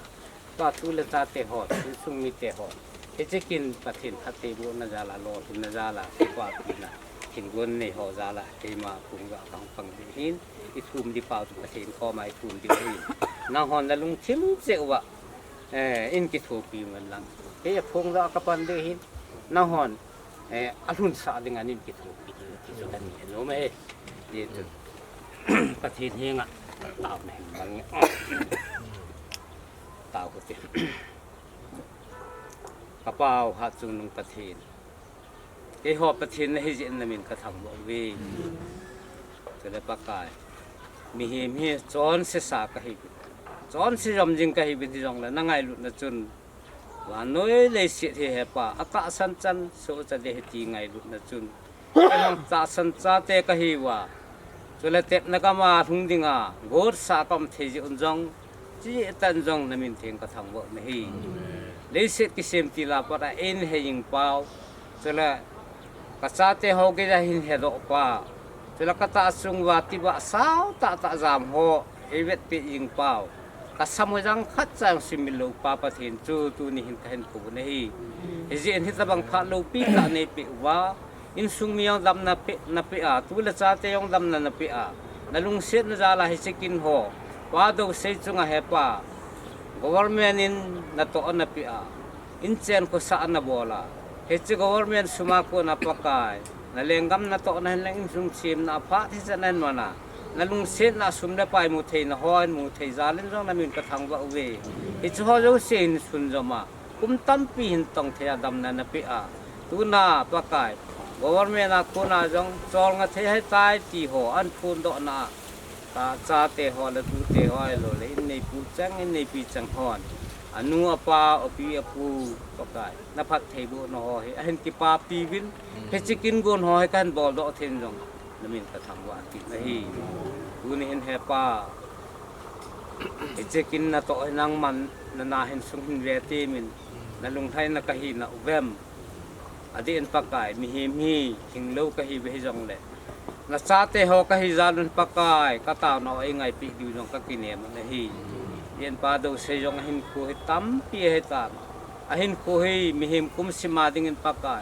Pa tu le cha te ho, tu sung mi te ho. Hi chi kin Pathen phat te bu na jala lo, tu na jala, pa pi na. Thingun nei ho jala, keima phung ga pang pang di hin, i thum di pau tu Pathen koma i thum di hin. Nang hon na lungthim cheh uva, eh, in kithopi man lang. Kei a phung ga ka pan di hin, nang hon, eh, a lhun sa ding anin kithopi di, ti chu kan ni no me. Di tu. Pathen henga, tao me man. Tao ko ti. Ka pau ha chu nung Pathen. Keiho Pathen na hi jeh in na min ka thangvah uve. Chule Pakai. Mihem hi chonse sa ka hi. Chonse jom jing ka hi uvin hijongle na ngailutna chun. Vannoi leiset hi hepa. A tahsan chan sohcha ding ahi ti ngailutna chun. Kei hung tahsan chate ka hi uva. Chule tepna gam a lhung dinga. Gotsa ka um thei jeh un jong. Chi tan jong na min theng ka thangvah u ahi. Leiset kisem tila pat a ei hei jing pau. Chule ka chate ho gei a hin hedoh pa. Chule ka tahsung uva tibah sao tah tah jam ho ei vetpeh jing pau. Ka sam ho jang khat cha jong simil lou pa Pathen chu tuni hin ka hin ko u ahi. Hijeh in hitabang phat loupi tah nei peh uva. Insung mi jong damna pe, na pe a, tu le chate jong damna na pe a. Na lungsetna jal a hiche kin ho. Pa Dousei chunga hepa. Government in natoh na pe a. Inchen khosah na bol a. Hiche government sum a kona Pakai. Na lenggam natohna hin leng insung semna phat hichan ahin man a. Na lungsetna sum le pai mu theina ho, mu thei jal in jong na min ka thangvah uve. Hiche ho jouse hin sunjom a. Kum tampi hin tong thei a damna na pe a. Tuna Pakai. Government a kona jong cholngah thei ahitai ti ho ahin phondoh na a. Ka chate ho le tute ho ahilou le in neipu chang, in neipi chang hon. Anu apa, api apu, Pakai. Na phattheibohna ho hi. Ahin kipapi uvin. Hiche kin gon ho hi kahin boldoh thei in jong. Na min ka thangvah kit u ahi. Tuni hin hepa. Hiche kin natoh hi nangman na na hin sung hin ve temin. Na lunglhaina ka hina uvem. Adeh in Pakai, mihem hi, hinglou ka hi uve hijongle. Na chate ho ka hi jal un Pakai, ka taona u ei ngaipeh diu jong ka kinem u ahi. Yen Pa Dousei jong ahinkho hi tampi ahitan. Ahinkho hi, mihem kum sim a dingin Pakai.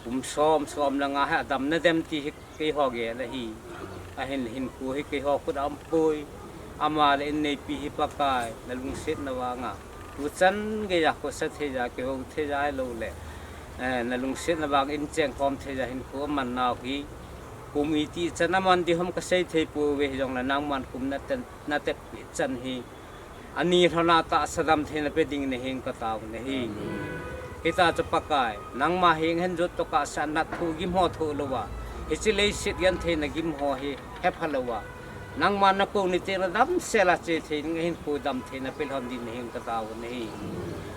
Kum som, som le nga hi adam na dem ti hi. Keiho gel ahi. Ahin, hinkho hi keiho khut a umpoi. Ama le in neipi hi Pakai, na lungsetna vanga. Tuchan geiya khosa thei ja, kihou thei ja ahilou le. Eh, na lungsetna vang in chengkhom thei ja hinkho aman nau hi. Kum iti chan aman ding ham ka sei thei pouve hijongle nangman kum na ten, na tep chan hi. Ani lhona tahsa damtheina pe dingin nahin ka tao u ahi. Hitia chu Pakai, nangma heng hin jot tokah sa nat thoh gim ho thoh louva. Hiche leiset gentheina gim ho hi hepha louva. Nangma na kou niteng na damsel a che thei ding ahin kou damtheina pe lhon dingin nahin ka tao u ahi.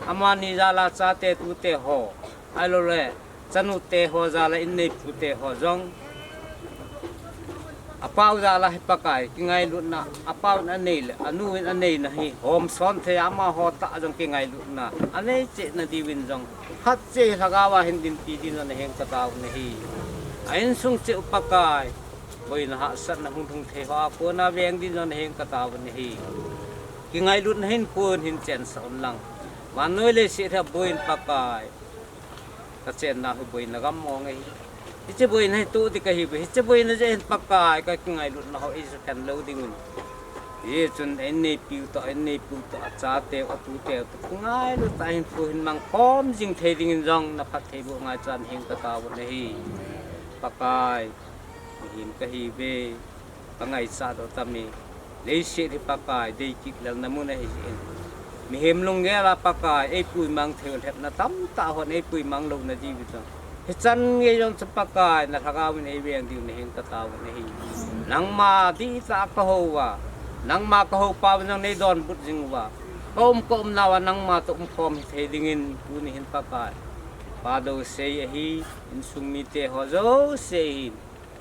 Amani jal a chate tute ho. Ahilou le, chanu te ho jal a in neipu te ho jong. Apau jal a hi Pakai, kingailutna, apau in anei le, anu in anei na hi, hom son thei a amaho tah jong kingailutna, anei cheh na diuvin jong, khat cheh lhagao a hin dinpi dingin nahin ka tao u ahi. A insung cheh u Pakai, boina hahsatna hung lhung thei ho a kona veng dingin nahin ka tao u ahi. Kingailut na hin kon hin chensah un lang. Vannoi leiset hi aboi in Pakai. Ka chenna hi boina gam mong ahi. Hiche boina hi toh ding ka hi uve. Hiche boina jeh hin Pakai ka kingailutna ho ei sukhen lou ding un. Hichun in neipiu toh, in neipu toh, achate u, atute u toh. Kingailut tah a hinkho hin mangkhom jing thei dingin jong na phattheiboh ngaichan hin ka tao u ahi. Pakai, mihem ka hi uve. Ka ngaichat u tami. Leiset hi Pakai, deikit lelna mun ahi jeh in. Mihem lunggel a Pakai, ei puimang thei u lhepna tamtah hon ei puimang louna diuvin jong. Hichan gei jong chu Pakai, na lhagao in ei veng diu nahin ka tao u ahi. Nangma dihtah a ka hou uva. Nangma ka hou pau vin jong nei donbut jing uva. Ka um ka umnau a nangma toh umkhom hithei dingin, tuni hin Pakai. Pa Dousei ahi, insung mite ho jouse ahin.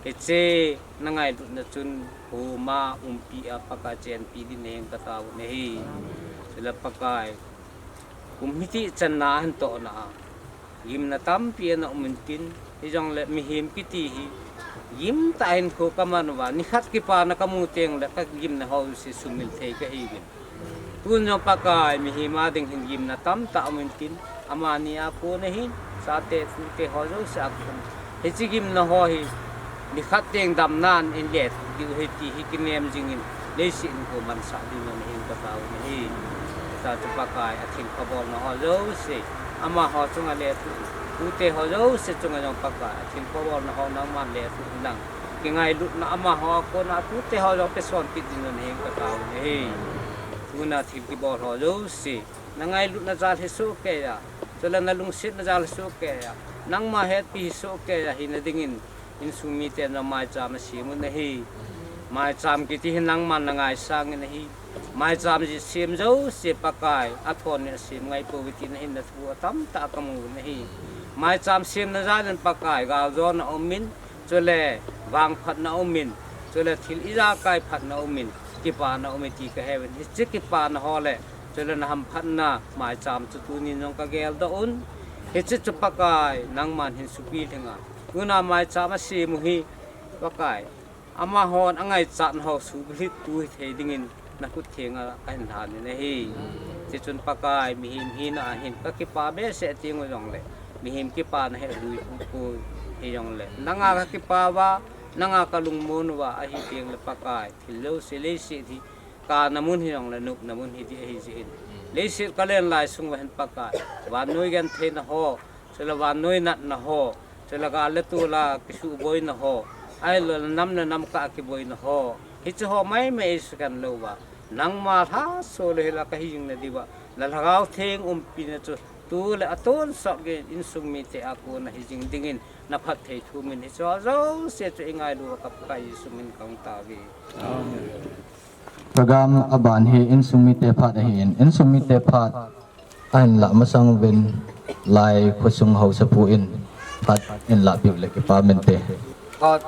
Hiche na ngailutna chun Homa umpi a Pakai chenpi din nahin katao nahi. Chule Pakai, kum hiti channa ahin tohna a gimna tampi ana um intin, hijongle mihem kiti hi gimtah in kho kaman uva, nikhat kipana kamu tengle kagimna ho jouse sumil thei kahiuvin. Tun jong Pakai, mihem a ding hin gimna tamtah um intin, amani a kona hin, chate tute ho jouse a kon, hiche gimna ho hi nikhat teng damnan in le diu ahi ti hi kinem jingin, leiset in ko mansah ding nahin katao nahi. Hita chu Pakai, athilpha bolna ho jouse, amaho chunga le tu, tute ho jouse chunga jong Pakai, athilpha bolna ho nangman le tu lang, kingailutna amaho a kona tute ho jong pesonpeh ding nahin katao nahi. Tuna thil kibol ho jouse, nangailutna jal hi sohkeiya, chule nalungsetna jal hi sohkeiya, nangma hetpi hi sohkeiya hina dingin, insung miten jong maicham asem u nahi. Maicham kiti hi nangman nangaisang in ahi. Maicham sem jouse Pakai, athon in asem ngaipouve ti nahin nathu atamtah kamu u nahi. Maicham semna jal in Pakai, galjona umin, chule vangphatna umin, chule thil ijakai phatna umin, kipana umin ti kaheuvin. Hiche kipana ho le, chule nahamphatna maicham chu tunin jong kageldoh un. Hiche chu Pakai, nangman hin supi lhinga, tuna maicham asem u hi Pakai, amahon angaichatna ho suhbulhit tu hithei dingin nakhut thenga kahin lhanin ahi. Tichun Pakai, mihem hina a hin kakipa behseh teng u jongle, mihem kipana hi alui pupoi. Hijongle nanga kakipa uva, nanga kalungmon uva ahi tengle Pakai, thil jouse leiset hi kana mun hijongle nopna mun hi ding ahi jeh in, leiset kalen lai sung uva hin Pakai, vannoi gentheina ho, chule vannoi natna ho, chule gal le tol a kisuhboina ho, ahiloule nam le nam kah a kiboina ho, hiche ho maimai eisukhen louva, nangma lhaso le hila kahi jing nadiuva, na Lhagao Theng umpina chu tu le atonsot geiyin insung mite a kona hijing dingin naphatthei thumin, hiche ho jouse chu eingailu uva ka Pakai Jesu min kahung taove. Program aban hi insung mite phat ahin, insung mite phat ahin lah masang uvin, lai khosung haosapu in phat ahin lahpiu le kipa mente. Phat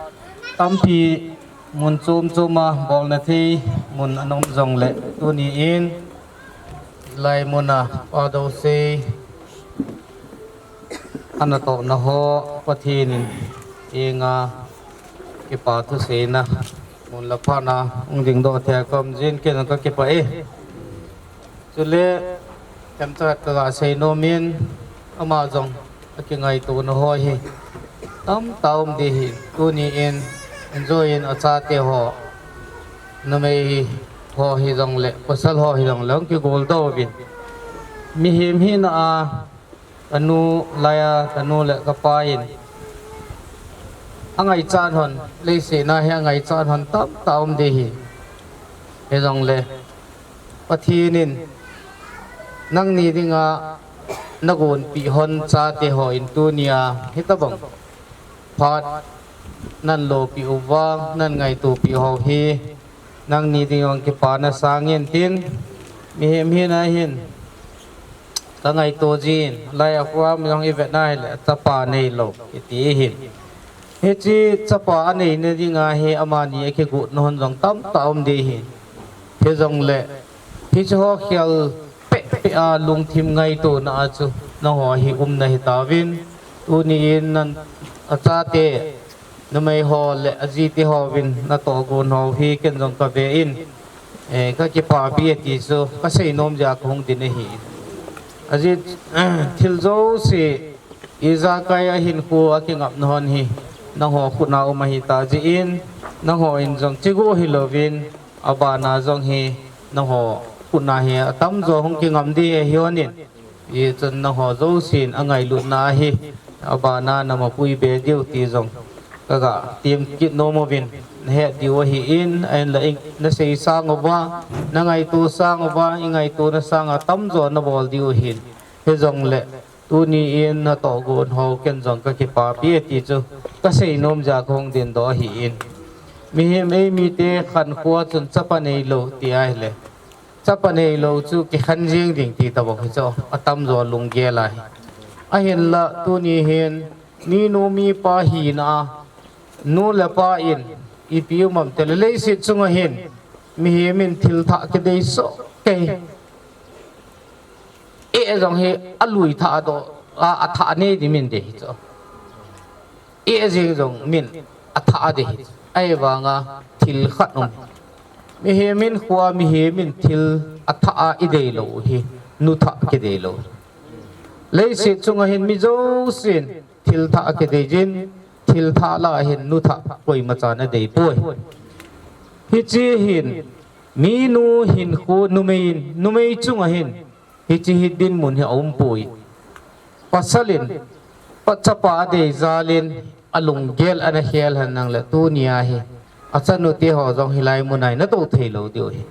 tampi mun chom chom a bolna thei mun ana um jongle, tuni in lai mun a Pa Dousei anatohna ho Pathen in enga kipa thuseina mun le phat a hung dingdoh thei a kaum jeh in ken kakipah e. Chule themcha khat kaga seinom in, ama jong akingaitona ho hi tamtah um ding ahi. Tuni in, injoh in achate ho, numei ho hijongle, pasal ho hijongle hung kigoldoh uvin, mihem hina a kanu laiya kanu le kapa in angaichat hon, leiset a hi angaichat hon tamtah um ding ahi. Hijongle Pathen in nangni dinga nagonpeh hon chate ho in tunia hitobang phat nahin lopeh uva, nahin ngaitopeh hou hi nangni dinga kipana sangin tin, mihem hina hin kangaito jin, lai a program jong ivet na hile chapa neilou kiti ahin. Hiche chapa aneina dinga hi amani akigotna hon jong tamtah um ding ahin. Hijongle hiche ho khel pehpeh a lungthim ngaitona a chu nangho hi umna hitauvin, tuni in nan achate numei ho le ajite hovin natohgon hou hi ken jong kave in, eh, kakipapi e ti chu kaseinom jeh a kahung din ahi. Ajeh thil jouse ijakai a hinkho akingapna hon hi nangho khut a um ahitah jeh in, nangho in jong chigoh hilouvin, abana jong hi nangho khut a hi atamjo hung kingam ding ahi hon in, hichun nangho jousen angailutna ahi, abana namapui be diu ti jong kaga temkit nom uvin, nahet diu ahin, ahinla nasei sang uva, nangaito sang uva, ingaitona sanga tamjo nabol diu ahin. Hijongle tuni in natohgon hou ken jong kakipapi e ti chu kaseinom jeh a kahung dindoh ahin. Mihem eimite khankhoa chun chapa neilou ti ahile, chapa neilou chu kikhen jeng ding ti tobang hichu atamjo lunggel ahi. Ahinla tuni hin minu mipa hina a nu le pa in Ipi um am tile leiset chunga hin mihem in thil thah kidei soh kei. Eh jong hi alui thah doh a, athah nei di min dei hi chu. Eh jing jong min athah dei hi chu. Ahivanga thil khat um. Mihem in khua mihem in thil athah a idei lou hi nuthah kidei lou. Leiset chunga hin mi jousen thil thah akidei jin, thil thah lah a hin nuthah koima chan adei poi. Hiche hin minu hinkho numei in, numei chunga hin hiche hi dinmun hi aumpoi. Pasal in pa chapa adei jal in alunggel ana khel henlang le tunia hi achanu te ho jong hilai muna hi natou thei lou diu hi.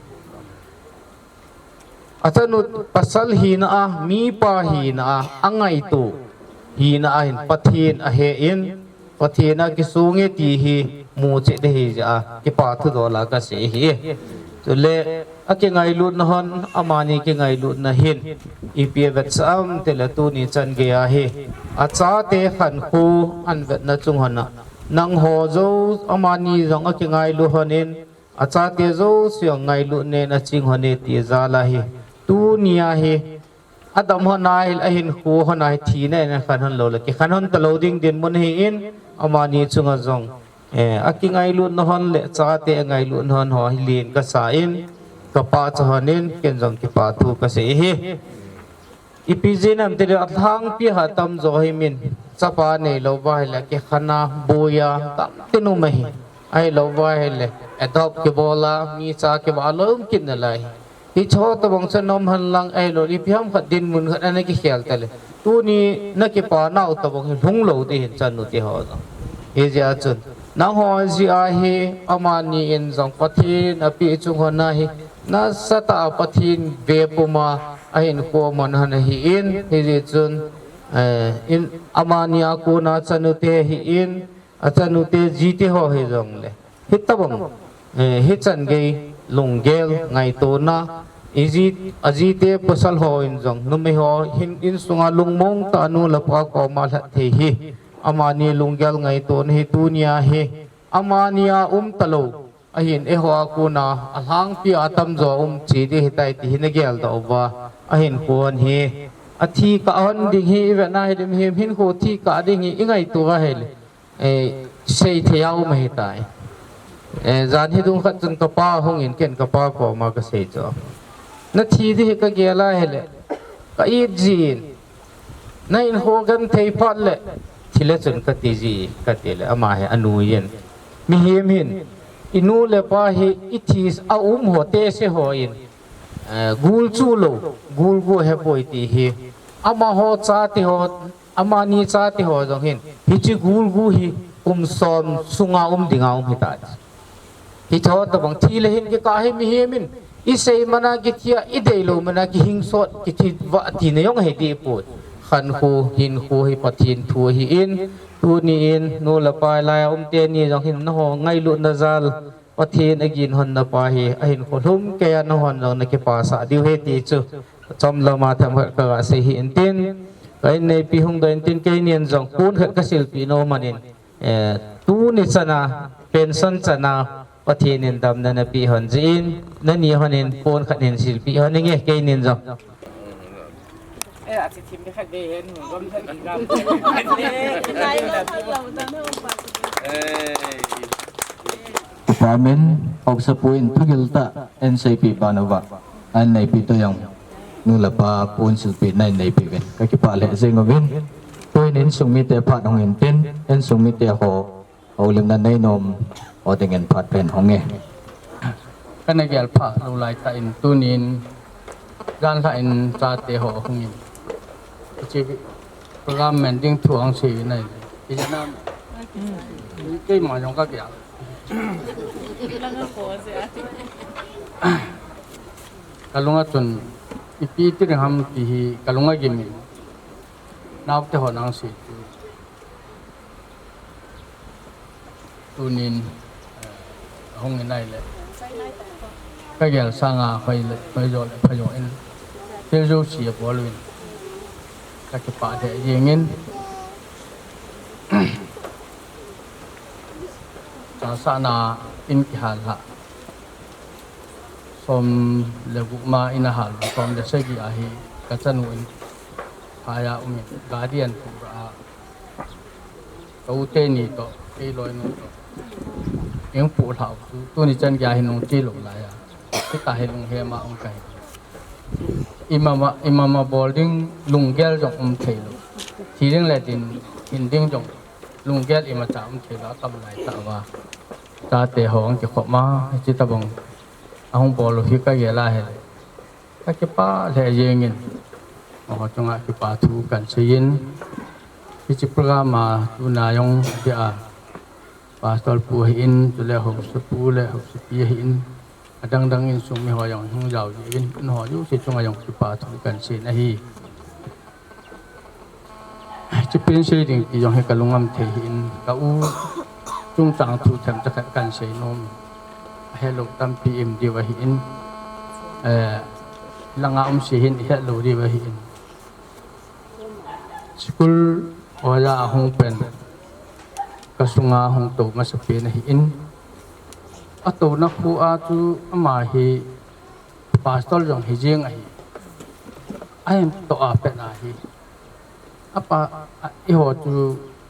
Achanu pasal hina a, mipa hina a, angaito hina a hin Pathen ahe in, Pathen a kisong e ti hi muchet ding ahi jeh a kipa thudol a kasei ahi. Chule akingailutna hon, amani kingailutna hin ipi avetsah am tile tuni chan gei a hi achate khankho ahin vetna chung hon a, nangho jou amani jong akingailu hon in, achate jouse jong ngailutna in aching hon e ti jal a hi, tunia hi adam hon a hi, ahinkho hon a hi thina in akhen hon lou le kikhen hon talou ding dinmun ahi in, amani chunga jong, eh, akingailutna hon le chate angailutna hon ho hi len kasa in, kapachat hon in, ken jong kipa thu kasei ahi. Ipi jeh ham tile alhangpi a tamjo hi min chapa neilou va ahile kikhen a, boi a, tamtah in um ahi. Ahilou va ahile adopt kibol a, mi cha kivah a loi um kit nalai. Hicheho tobang chu nom henlang ahilou, ipi ham khat dinmun khat ana kikhel tale, tuni nakipa nau tobang hi lhung lou ding ahin chanu te ho jong. Hijeh a chun nangho jeh a hi amani in jong Pathen apeh chung hon a hi nasatah a Pathen ve puma ahinkho man hon ahi in, hijeh chun, eh, in amani a kona chanu te ahi in, achanu te ji te ho hijongle hitobang, eh, hichan gei lunggel ngaitona, iji, aji te pasal ho in jong numei ho hin insunga lungmong tah a nu le pa koma lhat thei hi amani lunggel ngaitona hi tunia hi amani a um talou ahin eiho a kona alhangpi a tamjo um che ding ahitai ti hi nagel doh uva, ahinkho hon hi athi kah hon ding hi ivet na hile mihem hinkho thi kah ding hi ingaito a hile, eh, seithei a um ahitai. Eh, jan hi dung khat chun kapa hung in ken kapa koma kasei chu, nathi ding hi kagel a hile ka it jin, nahinkho genthei phat le thi le chun kati ji, kati le ama hi anui in, mihem hin inu le pa hi ithi a um ho tese ho in, eh, gul chu lou, gul gu ahepoi ti hi amaho chate ho, amani chate ho jong hin hiche gul gu hi kum som sunga um dinga um ahitai. Hicheho tobang thi le hin kikah hi mihem in isei mana kithi a, ideilou mana kihing sot, kithi vah tina jong ahi deh poi. Khankho hinkho hi Pathen thu ahi in, tuni in nu le pa lai a um teni jong hin nangho ngailutna jal Pathen agin hon napa hi ahinkho lhumkeiya nahon jong nakipasah diu ahi ti chu chomlam a themkhat kaga sei hih in tin, ka inneipi hung doh in tin, keinin jong pon khat kasilpeh nom ahin, eh, tuni chana, pension chana Pathen in damna napeh hon jeh in, nani hon in pon khat hin silpeh hon inge, keinin jong. Kipa umin, haosapu in thugil tah ahin seipeh ban uva, ahin neipeh toh jong nu le pa pon silpehna ahin neipeh uvin kakipah lheh jeng uvin. Tuin insung mite phat hung in tin, insung mite ho houlimna neinom ho dingin phat pen hung e. Kana gel pha lou laitah in tunin janlhah in chate ho hung in, hiche program man ding thu ahung sei in ahi. Ijat nam? Keima jong kagel. Kalunga chun ipi ti ding ham ti hi kalunga gim in, naote ho nang sei tu. Tunin, eh, ahung in ahile, kagel sanga hoi le, hoi jo le, pha jo in, thil jouse abol uvin, kakipah lheh jeng in, chasahna in kihal lha. Som le gup ma in ahal, som le sagi ahi kachanu in phai a um in, guardian pu a, ka u teni toh, kei loinu toh, in pu lha u chu, tuni chan gei hin nung che lou lai a. Hita hi lunghem a um kahi. Imama, imama bol ding lunggel jong um thei lou. Thi ding le din, hin ding jong lunggel imacha um thei lou, atam lai tah uva. Chate ho ang kikhop ma, hichi tabang ahung bol u hi ka gel a hile, ka kipah lheh jeng in, amaho chunga kipa thu kan sei in, hichi program a tuna jong dia, Pastor pu ahin, chule Haosa pu le Haosa pi ahin, adang dang insung mi ho jong hung jao jeh in, amaho jouse chunga jong kipa thu kan sei in ahi. Hichi pen sei ding ti jong hi ka lungam thei ahin, ka u chungchang thu themcha khat kan sei nom. Ahelou tampi um diu ahin, eh, langa um se hin ihet lou diu ahin. School oja ahung pen, ka sunga hung tou masapen ahin. Atouna khu a chu ama hi pastor jong hi jeng ahi. Ahin toh a pen ahi. Apa, a, eiho chu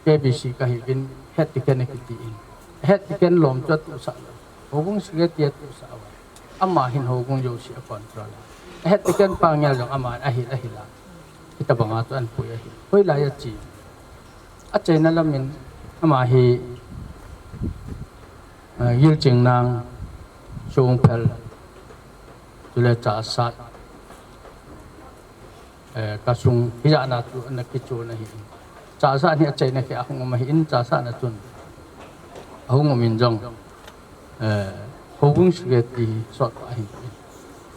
K B C kahiuvin, head deacon akiti in. Head deacon lom chu atuhsah lou. Houbung secretary atuhsah uva. Ama hin houbung jouse a control a. Head deacon pa ngel jong ama ahi, ahila. Hitabanga chu anpui ahi. Hoilai a chi. Achaina lamin ama hi, a, Gilchingnang, Songphel, chule Chahsat, eh, kasung, hijat na chu ana kichon ahi. Chahsat hi achaina khi ahung um ahin, Chahsat na chun ahung um in jong, eh, houbung secretary sot pa ahin.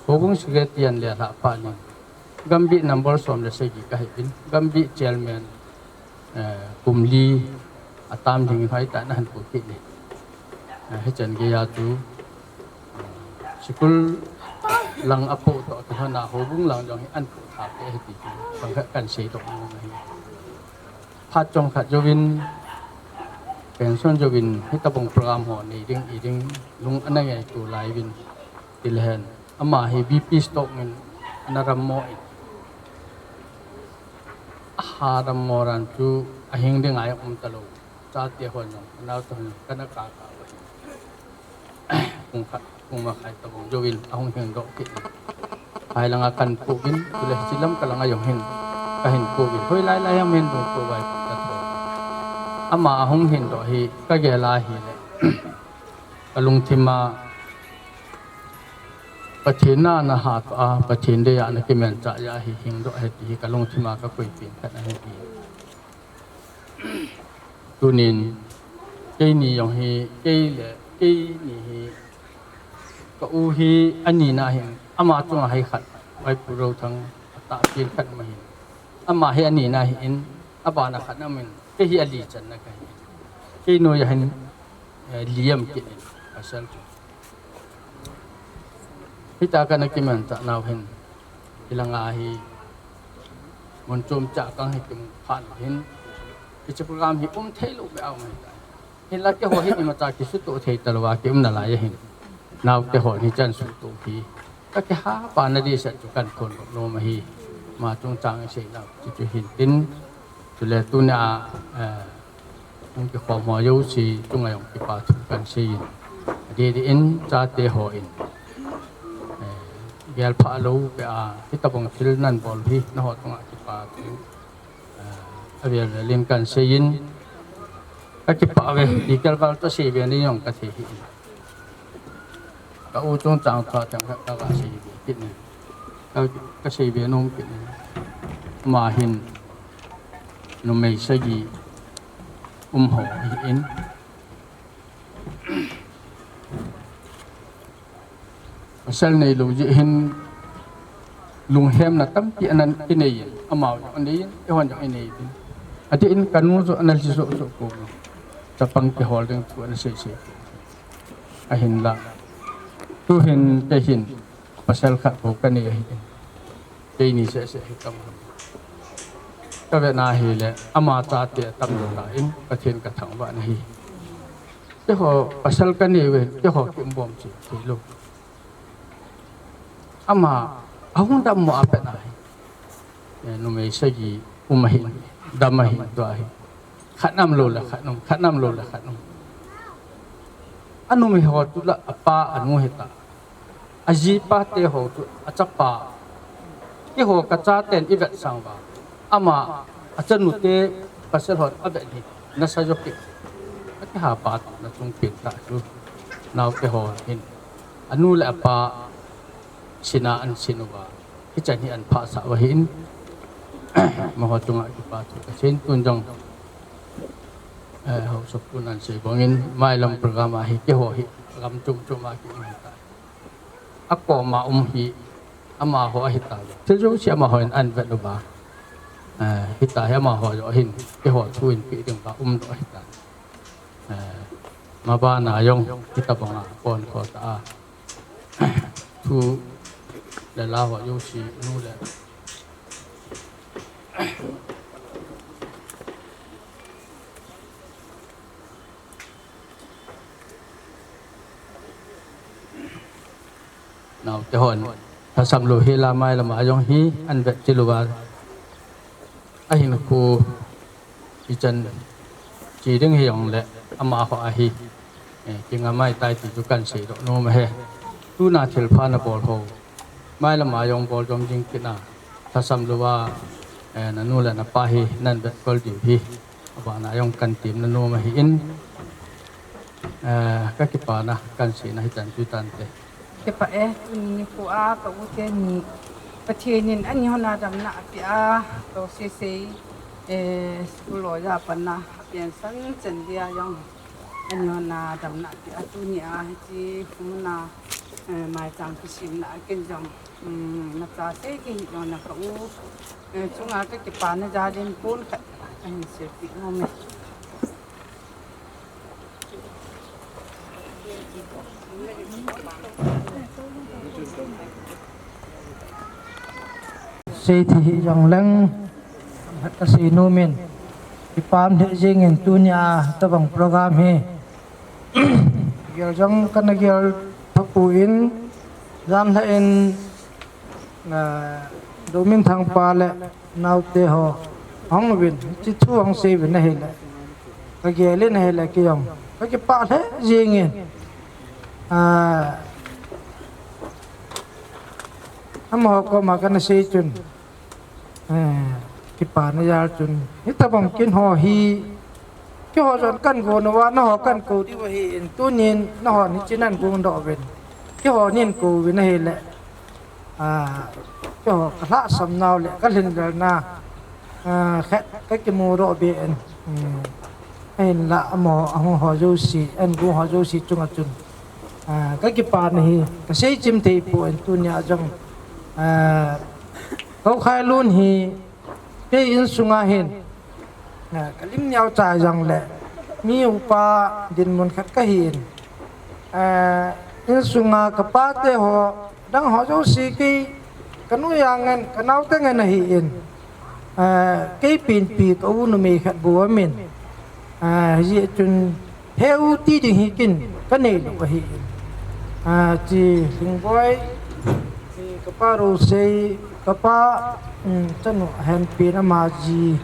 Houbung secretary an le lha pa nin. Gambih number som le sagi kahiuvin, Gambih chairman, eh, kum li atam ding in hoitah in ahin pu kit in. Eh, hichan gei a chu, eh, school lang apoh toh kilhon a houbung lang jong hi ahin poh tha kei ahi ti chu, bang khat kan sei doh nom ahi. Phat chomkhat jouvin, pension jouvin, hitabang program ho nei ding, i ding, lung ana ngai tulai uvin, tilehen. Ama hi B P stroke in ana dammo in. Aha dammo dan chu ahing ding a um talou. Chate hon jong, anao te hon jong, kana kaka uva. Pung khat, pung makhai tabang jouvin, ahung hing doh kit in. Phai langa kan pu uvin, chule hichi Lamka langa jong hin, kahin pu uvin. Hoilai lai ham hin dung pu vai ka tho. Ama ahung hin doh hi, ka gel a hile. Ka lungthim a, Pathen na na hat a, Pathen dei a na kimanchah jeh a hi hing doh ahi ti hi ka lungthim a ka koipeh khat ahi ti. Tunin, keini jong hi, kei le, keini hi, ka u hi, ani na hin, ama chunga hi khat, Vaipu Rothang, atahpin khat ma hin. Ama hi ani na hin, abana khat na min, kei hi ali channa kahi. Kei noi a hin, eh, li am kit in, pasal chu. Hita kana kimanchah nau hin, hilanga hi, mun chom cha kang hi kimu phat hin, hichi program hi um thei lou be a um ahi tai. Hinla keiho hi imacha kisutoh thei talou a ki um nalai ahin. Naote ho hichan sutoh hi. Ka kihapa na dehset chu kan kon nom ahi. Ama chungchang isei nau chu chu hin tin. Chule tunia, eh, hung kikhom ho jouse chunga jong kipa thu kan sei in. Adeh deh in chate hon, eh, gelpha lou peh a, hitabang thil nan bol hi, nangho chunga kipa thu, eh, avel vel in kan sei in. Ka kipah uve, detail val toh sei ve ni jong ka thei hih in. Ka u chungchang thu themkhat ka va sei ve kit in. Ka, ka sei ve nom kit in. Ama hin numei sagi um ho ahin. Pasal neilou jeh hin lunghemna tampi ana kinei in, amau jong anei in, eihon jong inei in. Adeh in kanu jong ana lhi soh soh pou. Chapang kihol ding thu ana sei sei. Ahinla. Tuhin kei hin pasal khat bou kanei ahi. Keini seh seh hi kam. Ka vetna hile, ama chate atam lou tan, Pathen ka thangvah na ahi. Keiho pasal kanei uve, keiho kimbom cheh thei lou. Ama ahung dammo a pat ahi. Eh, numei sagi um ahin, dam ahin, tua ahi. Khat nam lou le khat um, khat nam lou le khat um. Anumei ho chu la apa anu hita. Ajipa te ho chu achapa. Keiho kachaten i vetsang uva, ama achanu te pasal hon avet hi nasa jo kit. Akiha pa tu na chung pin ta chu. Naote ho hin anu le apa sina an sin uva, hichan hi an phasah uva ahin, amaho chunga kipa thu kasei in. Tun jong, eh, haosapu nan sei bangin, mailam program a hi keiho hi gam chom chom a ki um hita. Akoma um hi amaho ahita. Thil jouse amaho in an vet uva, eh, hita hi amaho jo ahin, keiho thu in pe ding uva um doh ahita. Eh, mabana jong hitabanga pon kho ta a. Thu le la ho jouse nu le naote hon lhasam lou hi la, mailam a jong hi an vet chil uva, ahinkho ichan che ding hijongle amaho ahi, eh, kingamai tai ti chu kan seidoh nom ahi. Tuna thilpha nabol ho, mailam a jong bol jom jing kit a, lhasam louva, eh, nanu le napa hi nan vet kol diu hi abana jong kan temna nom ahin, eh, kakipana kan seina hichan chu tante. Kipah e, tuni nikho a ka u teni Pathen in anihon a damna apeh a, toh seisei, eh, school loiya pat a pension chan dia jong anihon a damna apeh a, tuni a hiche khumna, eh, maicham kisemna a ken jong, um, nacha sei kei jongle ka u, eh, chunga kakipana jal in pon khat kahin seipeh nom e. Sei thei hijongleng, khat kasei nom in, kipah lheh jeng in tunia tabang program hi gel jong kana gel tapon, jan lhah in, ah, Dominthang pa le naote ho hung uvin, hiche thu hung sei uvin ahile, kagel in ahile kei jong kakipah lheh jeng in, ah, amaho koma kana sei chun, eh, kipana jal chun, hitabang kin ho hi, keiho jong kan gon uva, nangho kan kou diu ahin, tunin nanghon hiche nan gongdoh uvin, keiho nin kou uvin ahile, ah, keiho kalhahsam nau le kalhinlelna, ah, khat kakimudoh be in, um, ahinla amaho ahung ho jouse, an gong ho jouse chunga chun, ah, kakipana hi kasei chim thei pon, tunia jong, ah, Koukhai lun hi kei insunga hin, ah, kalim neocha jongle mi upa dinmun khat kahin, ah, insunga kapate ho, dang ho jouse kei kanu a ngen, kanaote ngen ahin, ah, kei penpi ka u numei khat bou aumin, ah, hijeh chun Heu ti ding hi ken kanei lou ahin. Ah, hiche Lhingboi, eh, kapa Rosei, kapa, um, chanu ahin pen ama ji,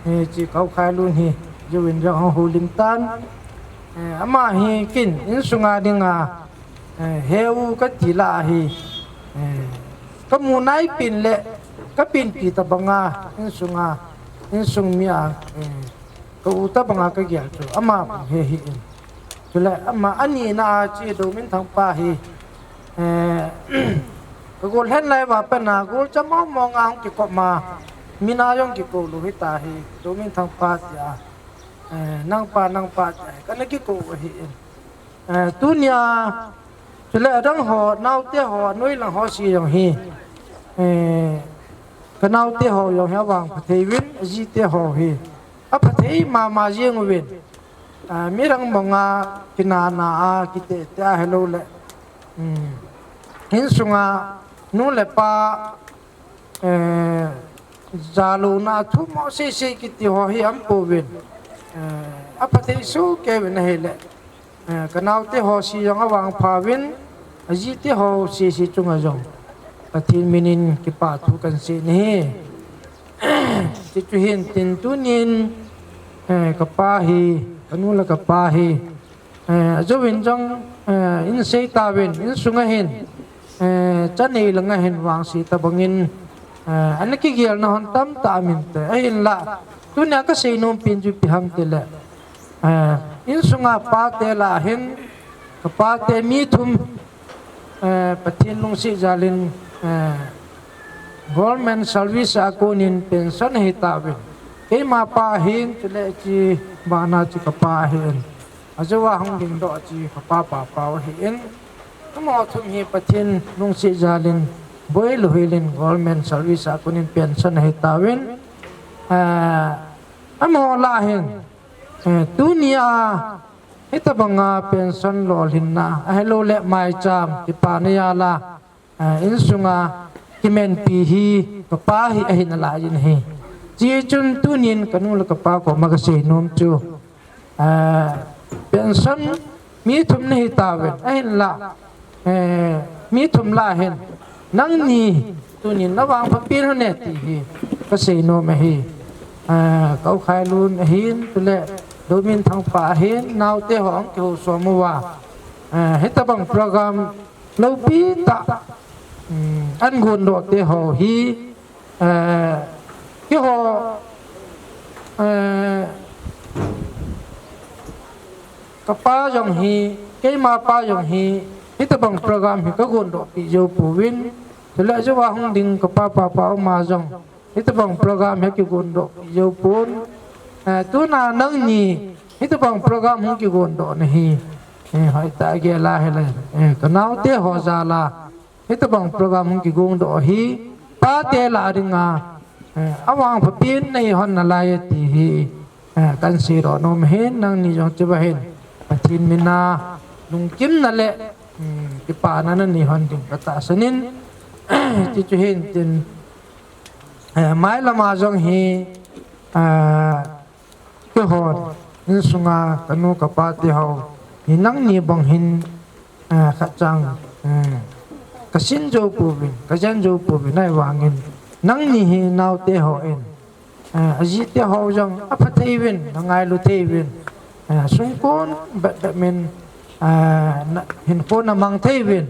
eh, hiche Koukhai lun hi, jouvin jong ahung houlim tan. Eh, ama hi ken insunga dinga, eh, heu kati lah ahi, eh, kamu nai pen le, kapenpi tabanga, insunga, insung mi a, eh, ka u tabanga kagel chu ama bou hi ahin. Chule ama anina a hiche Dominthang pa hi, eh, kagol hen lai uva pat a golcham mong mong a hung kikop ma, min a jong kikou lou hita hi, Dominthang pa tia, eh, nangpa, nangpa tia hi kana kikou ahin. Eh, tunia, chule adang ho, naote ho, anoi lang ho se jong hi, eh, kanaote ho jong hi avang phathei uvin, ajite ho hi aphathei mama jeng uvin. Ah, mi dang banga kinana a, kite te a hilou le, um, insunga nu le pa, eh, jalouna a thumo seisei kiti ho hi aum pouvin, eh, aphathei soh kei uvin ahile, eh, ka naote ho si jong avangpha uvin, ajite ho sese chunga jong Pathen minin kipa thu kahin sei ahi. Chuti hin tin tunin, eh, ka pa hi, ka nu le ka pa hi, eh, ajouvin jong, eh, in sei tauvin, insunga hin, eh, cha nei langa hin vangse tabangin, eh, ana kigelna hon tamtah aum inte. Ahinlah, tunia ka seinom pen chu ipi ham itile, eh, insunga pate lah a hin, ka pate mi thum, eh, Pathen lungset jalin, eh, government service a konin pension ahi tauvin. Keima pa ahin, chule hiche bana chu ka pa ahin. Ajou a hung dingdoh chu ka pa Papau ahin. Amaho thum hi Pathen lungset jalin, boi louhelin government service a konin pension ahi tauvin. Eh, amaho lah a hin, eh, tunia hitabanga pension lolhinna, ahilouleh maicham, kipana jal a, eh, insunga kimanpi hi ka pa hi ahi nalaiyin ahi. Hichun tunin ka nu le ka pa koma ka seinom chu, eh, pension mi thum nahi tauvin, ahinlah, eh, mi thum lah a hin, nangni tunin na vangpha pen hon e ti hi ka seinom ahi. Eh, ka u Khailun ahin, chule Dominthang pa ahin, naote ho ahung kihousom uva, eh, hitabang program loupi tah, um, ahin gondoh te ho hi, eh, keiho, eh, ka pa jong hi, keima pa jong hi, hitabang program hi ka gondoh pi jou pouvin, chule ajou a hung ding ka pa Papau ma jong hitabang program hi kigondoh pi jou pon. Eh, tuna nangni hitabang program hung kigondoh na hi, eh, hoitah a gel a hile, eh, ka naote ho jal a hitabang program hung kigondoh hi pate lah a dinga, eh, avangpha pen nahi hon nalai e ti hi, eh, kahin seidoh nom ahin, nangni jong chuva hin Pathen mina lungkimna le, um, kipana nanei hon ding ka tahsan in, chuti chu hin tin, eh, mailam a jong hi, eh, keihon insunga ka nu ka pa te ho hi nangni bang hin, eh, khat chang, eh, ka sin jou pouvin, ka jen jou pouvin, ahivangin nangni hi naote hon, eh, ajite ho jong apha thei uvin, na ngailu thei uvin, eh, sungkon betbet min, eh, na, hinkho na mang thei uvin,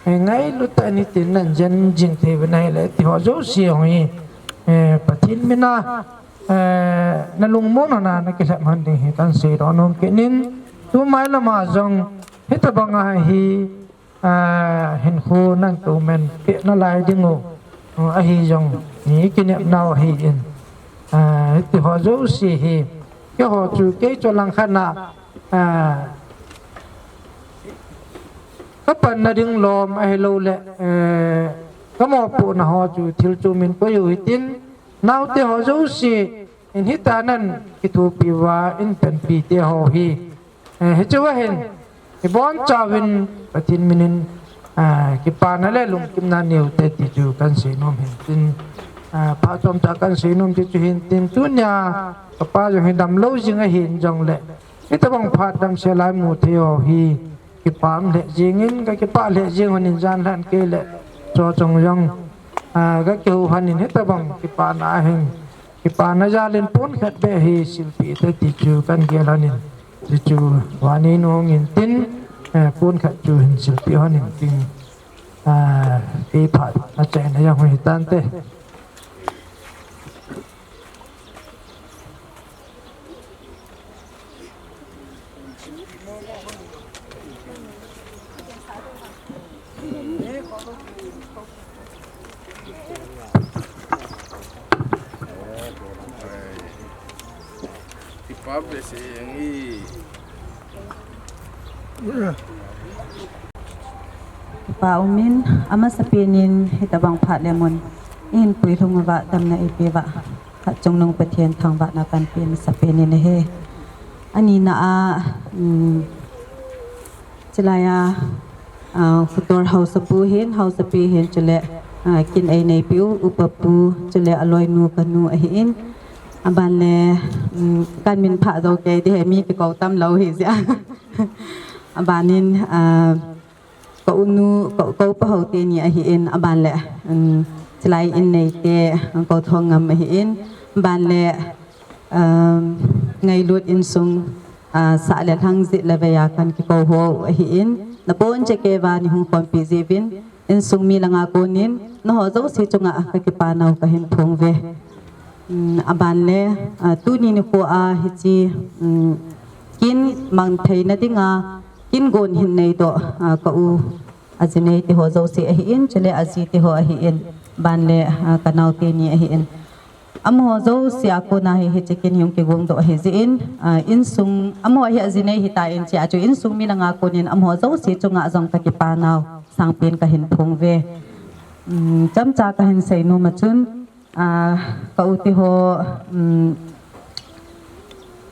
eh, ngailu tah in hitin nahin jen jing thei uvin ahile, ti ho jouse jong hi, eh, Pathen mina, eh, na lungmon hon a na kilhep hon ding hi kahin seidoh nom kit in, tu mailam a jong hitabang a hi, ah, hinkho nahin tohman peh nalai ding u, ah, ahi jong, i kinepnau ahin, ah, hiti ho jouse hi, keiho chu kei chu langkhat a, ah, ka panna ding lom ahilouleh, eh, ka mopohna ho chu thil chu min koi u hitin, naote ho jouse in hitia nahin kithopi uva, in panpi te ho hi, eh, hiche uva hin ibonchauvin Pathen minin, eh, kipana le lungkimna neiute ti chu kahin seinom hin tin, eh, phat chomcha kahin seinom ti chu hin tin, tunia ka pa jong hi damlou jing ahin jongle, hitabang phat damsel a imu thei ho hi kipah lheh jengin, ka kipah lheh jeng hon in, jan lhan kei le cho chong jong, ah, ka kihou hon in, hitabang kipana a hin, kipana jal in pon khat beh hi silpeh te ti chu kahin gel hon in, ti chu vannei nu hung in tin, eh, pon khat chu hin silpeh hon in tin, ah, kei phat achaina jong hung hitante. Kipa umin, amasapen in hitabang phat le mun in puilhung uva damna eipeuva, khat chungnung Pathen thangvahna kahin pe masapen in ahi. Anina a, um, chulai a, ah, Khutor haosapu hin, haosapi hin, chule, ah, kin eineipiu, upapu, chule aloinu kanu ahin. Aban le, um, kahin min phah jou kei ding ahi, mi kikou tam lou ahi jeh a. Abanin, ah, ka unu, ka, ka upa ho teni ahin, aban le, um, chilai in neite, ka u Thongam ahin, aban le, um, ngailut insung, ah, sah le lhang jit le vei a kan kikou ho ahin, nabonchauva ni hung khompi jiuvin, insung mi langa konin, naho jouse chunga ka kipanau kahin phong uve. Um, aban le, ah, tuni nikho a hiche, um, kin mang theina dinga, kin gon hin neidoh, ah, ka u, aji nei teho jouse ahin, chule aji teho ahin, aban le, ah, ka nao teni ahin. Amaho jouse a kona hi, hiche kin hi hung kigongdoh ahi jeh in, ah, insung, amaho hi aji nei hitan, chea chu insung mi langa konin, amaho jouse chunga jong ka kipanau sangpen kahin phong uve. Um, chomcha kahin seinom a chun, ah, ka u teho, um,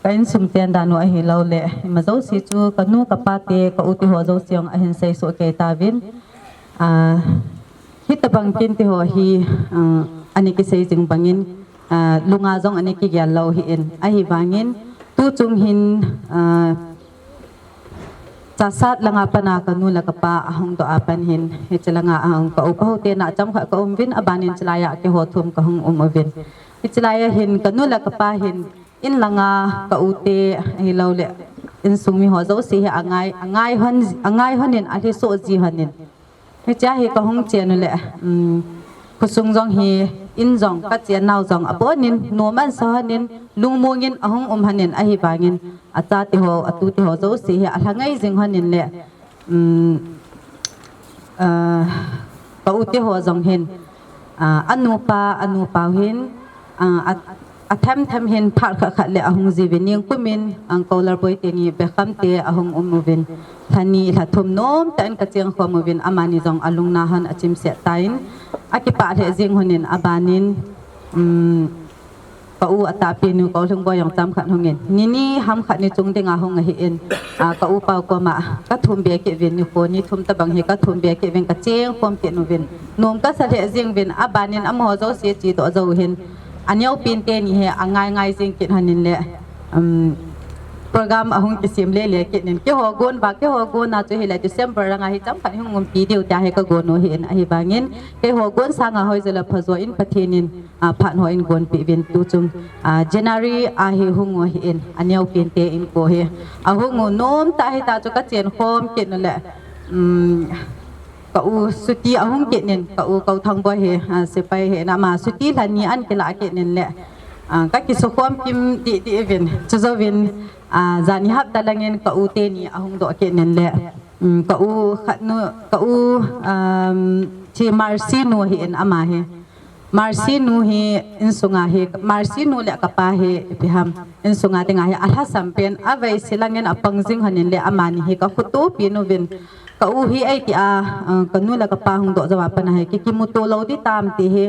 ka insung ten dan u ahilou le, ima jouse chu ka nu ka pa te, ka u teho jouse jong ahin seisoh kei tauvin. Ah, hitabang kin teho hi, ah, ana kisei jing bangin, ah, lunga jong ana kigel lou ahin. Ahivangin, tuchung hin, ah, Chassad langa pat a ka nu le ka pa ahung doh a pat hin, hiche langa ahung ka upa ho te na chomkhat ka um uvin, abanin chilai a keiho thum kahung um uvin. Hiche lai a hin ka nu le ka pa hin, in langa ka u te ahilou le, insung mi ho jouse hi angai, angai hon, angai honin alhiso ji honin. Hichea hi kahung chen u le, um, khosung jong hi, in jong ka chennau jong abonin, nom an sa honin, lungmong in ahung um honin, ahivangin, acha teho, atu teho jouse hi alha ngai jing honin le, um, ah, ka u teho jong hin, ah, anupa, anupa u hin, ah, a, athem them hin phat khat khat le ahung jiuvin, ningkum in, Uncle Lalboi teni Bekham te ahung um uvin, lha ni lha thum nomtah in ka chengkhom uvin, amani jong alungna hon achimset tan, akipah lheh jing honin, abanin, um, ka u atahpi nu ka u Lhungboi jong chomkhat hungin, ni ni ham khat ni chung dinga hung ahin, ah, ka upa u koma ka thum be kit uvin, nikho ni thum tabang hi ka thum be kit uvin, ka chengkhom kit uvin, nom kasa lheh jing uvin, abanin amaho jouse chedoh jou hin, aneopen teni hi angai ngai jing kit honin le, um, program ahung kisem le le kit nin, keiho gon uva, keiho gon a chu hile December langa hi chomkhat hung umpi diu tia hi ka gon u ahin, ahivangin keiho gon sanga hoi jeh le phajo in Pathen in, ah, phat hoi in gonpeh uvin, tuchung, ah, January a hi hung u ahin, aneopen te in ko hi ahung u nomtah hita chu ka chenkhom kit u le, um, ka u chutti ahung kit nin, ka u ka u Thangboi hi, ah, sepai hi na ama chutti lha ni an kilah kit nin le, ah, ka kisukhom kim dih dih uvin, chujouvin, ah, jani hapta langin ka u teni ahung doh kit nin le, um, ka u khat nu, ka u, um, hiche Mercy nu ahin ama hi. Mercy nu hi insunga hi, Mercy nu le ka pa hi ipi ham, insunga dinga hi alhasam pen, avei silangin apang jing honin le amani hi ka khutupi nuvin, ka u hi eitia, ah, ka nu le ka pa hung doh jou a pat a hi ki, kimuto lou ding tam ti hi,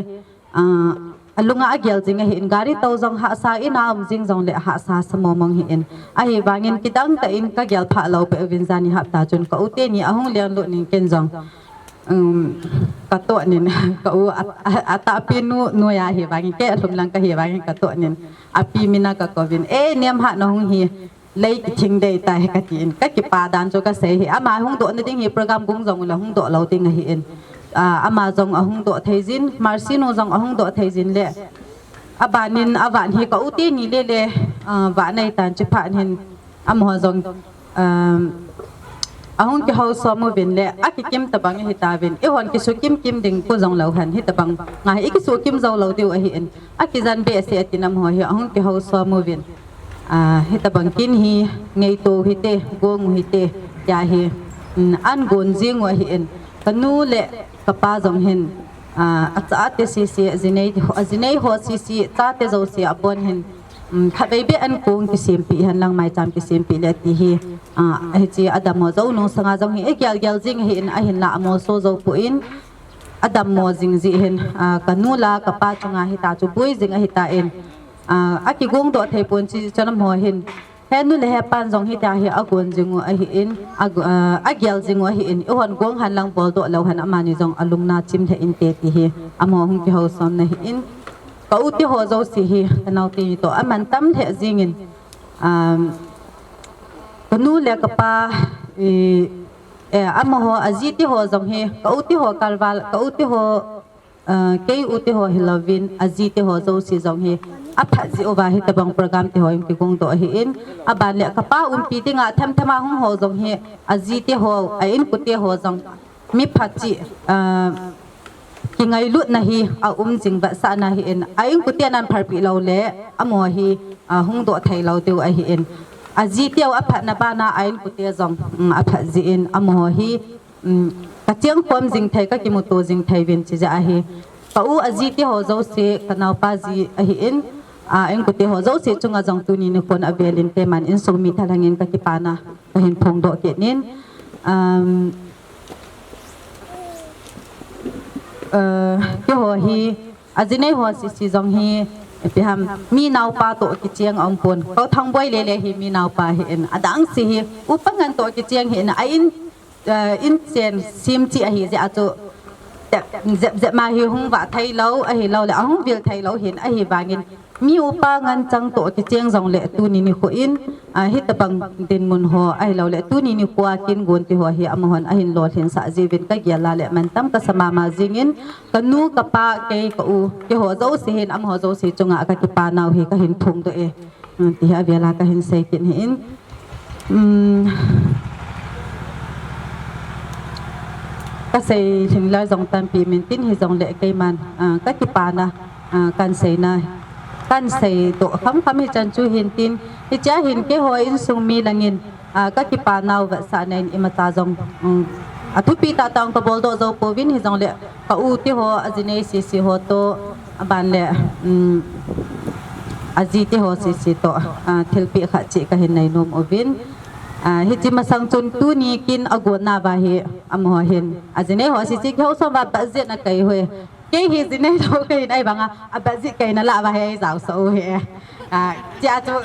ah, alunga agel jing ahin, gari tou jong hahsa in a um jing jongle hahsa sa mong mong hin. Ahivangin kidang tah in ka gel phah lou peh uvin jani hapta chun ka u teni ahung lenglut nin ken jong, um, ka toh nin, ka u a, a, atahpi nu, noiya hivangin, kei alhum lang ka hivangin ka toh nin, api mina ka kouvin, "Eh, Nemhat, nahung hi, lei kithing dei tai," ka tin, ka kipa dan chu ka sei hi. Ama hung doh na ding hi program gung jong u le hung doh lou ding ahin. Ah, ama jong ahung doh thei jin, Mercy nu jong ahung doh thei jin le, abanin avan hi ka u teni le le, ah, vah nei tan, chuphat hin amaho jong, um, ahung kihousom uvin le, akikim tabang hitauvin, eihon kisukim kim ding kou jong lou hen, hitabang nga hi ikisukim jou lou diu ahin, akijan behseh e tin amaho hi ahung kihousom uvin. Ah, hitabang kin hi ngaito u hite, gong u hite, tia hi, um, ahin gon jing u ahin, ka nu le ka pa jong hin, ah, achate sese, ajinei, ajinei ho sese, chate jouse abon hin, um, khatvei beh in kong kisempeh hen lang, maicham kisempeh le ti hi, ah, hiche adammo jou nung sanga jong hi igel gel jing ahin, ahinla amolso jou poi, adammo jing jeh hin, ah, ka nu le ka pa chunga hita chu boi jing ahitan, ah, akigong doh thei pon, chuche chun amaho hin, he nu le he pan jong hitia hi agon jing u ahin, a, ah, agel jing u ahin, eihon gong hen lang bol doh lou hen, amani jong alungna chim lheh inte ti hi amaho hung kihousom na ahin, ka u teho jouse hi ka nao teni toh aman tam lheh jingin, um, ka nu le ka pa Eh, eh, amaho, aji teho jong hi, ka u teho kalval, ka u teho, eh, kei u teho hilouvin, aji teho jouse jong hi, aphat jeh uva hitabang program teho in kigong doh ahin, aban le kapa umpi dinga themthem a hung ho jong hi, aji teho, a inkote ho jong, mi phat cheh, eh, kingailutna hi aum jing vetsahna ahin, a inkote nan phalpeh lou le, amaho hi, ah, hung doh thei lou diu ahin. Aji teu aphatna bana a inkote jong, um, aphat jeh in, amaho hi, um, ka chengkhom jing thei, ka kimuto jing thei uvin ti jeh ahi. Ka u aji teho jouse, ka naopa ji ahin, ah, a inkote ho jouse chunga jong tuni nikho a velin keiman insung mi thalheng in ka kipana ka hin phongdoh kit in. Um, Eh, keiho hi, ajinei ho sese jong hi, ipi ham, mi naopa toh kicheng aum pon. Ka u Thangboi Lele hi mi naopa ahin, adang se hi, upa ngen toh kicheng ahin, a in, eh, inchen sem cheh ahi jeh a chu, jep, jep, jep ma hi hung vah thei lou, ahilou le, ahung vil thei lou ahin, ahivangin, mi upa ngen chang toh kicheng jongle tuni nikho in, ah, hitabang dinmun ho ahilou le tuni nikho a kin gon teho hi amahon ahin lolhinsah jiuvin ka gel a le mantam kasa mama jingin ka nu, ka pa, kei, ka u, keiho jouse hin amaho jouse chunga ka kipa nau hi ka hin phongdoh e. Ah, ti hi avel a ka hin sei kit ahin. Um, ka sei lhinglel jong tampi um intin hijongle keiman, ah, ka kipana, ah, kan seina, kan seidoh khamkham hichan chu hintin, hichea hin keiho insung mi langin, ah, ka kipa nau vetsahna in imacha jong, um, athupi tahtah in ka boldoh jou pouvin hijongle ka u teho, ajinei sese ho toh, aban le, um, aji teho sese toh, ah, thilpeh khat cheh ka hin nei nom uvin. Ah, hiche masang chun tuni kin agon nauva hi, amaho hin, ajinei ho sese kihou som uva bat jeh in akei uve. Kei hi jinei lou ka hin ahivanga, abat jeh in kei nalah uva hi eijaosah u ahi. Ah, chea chu,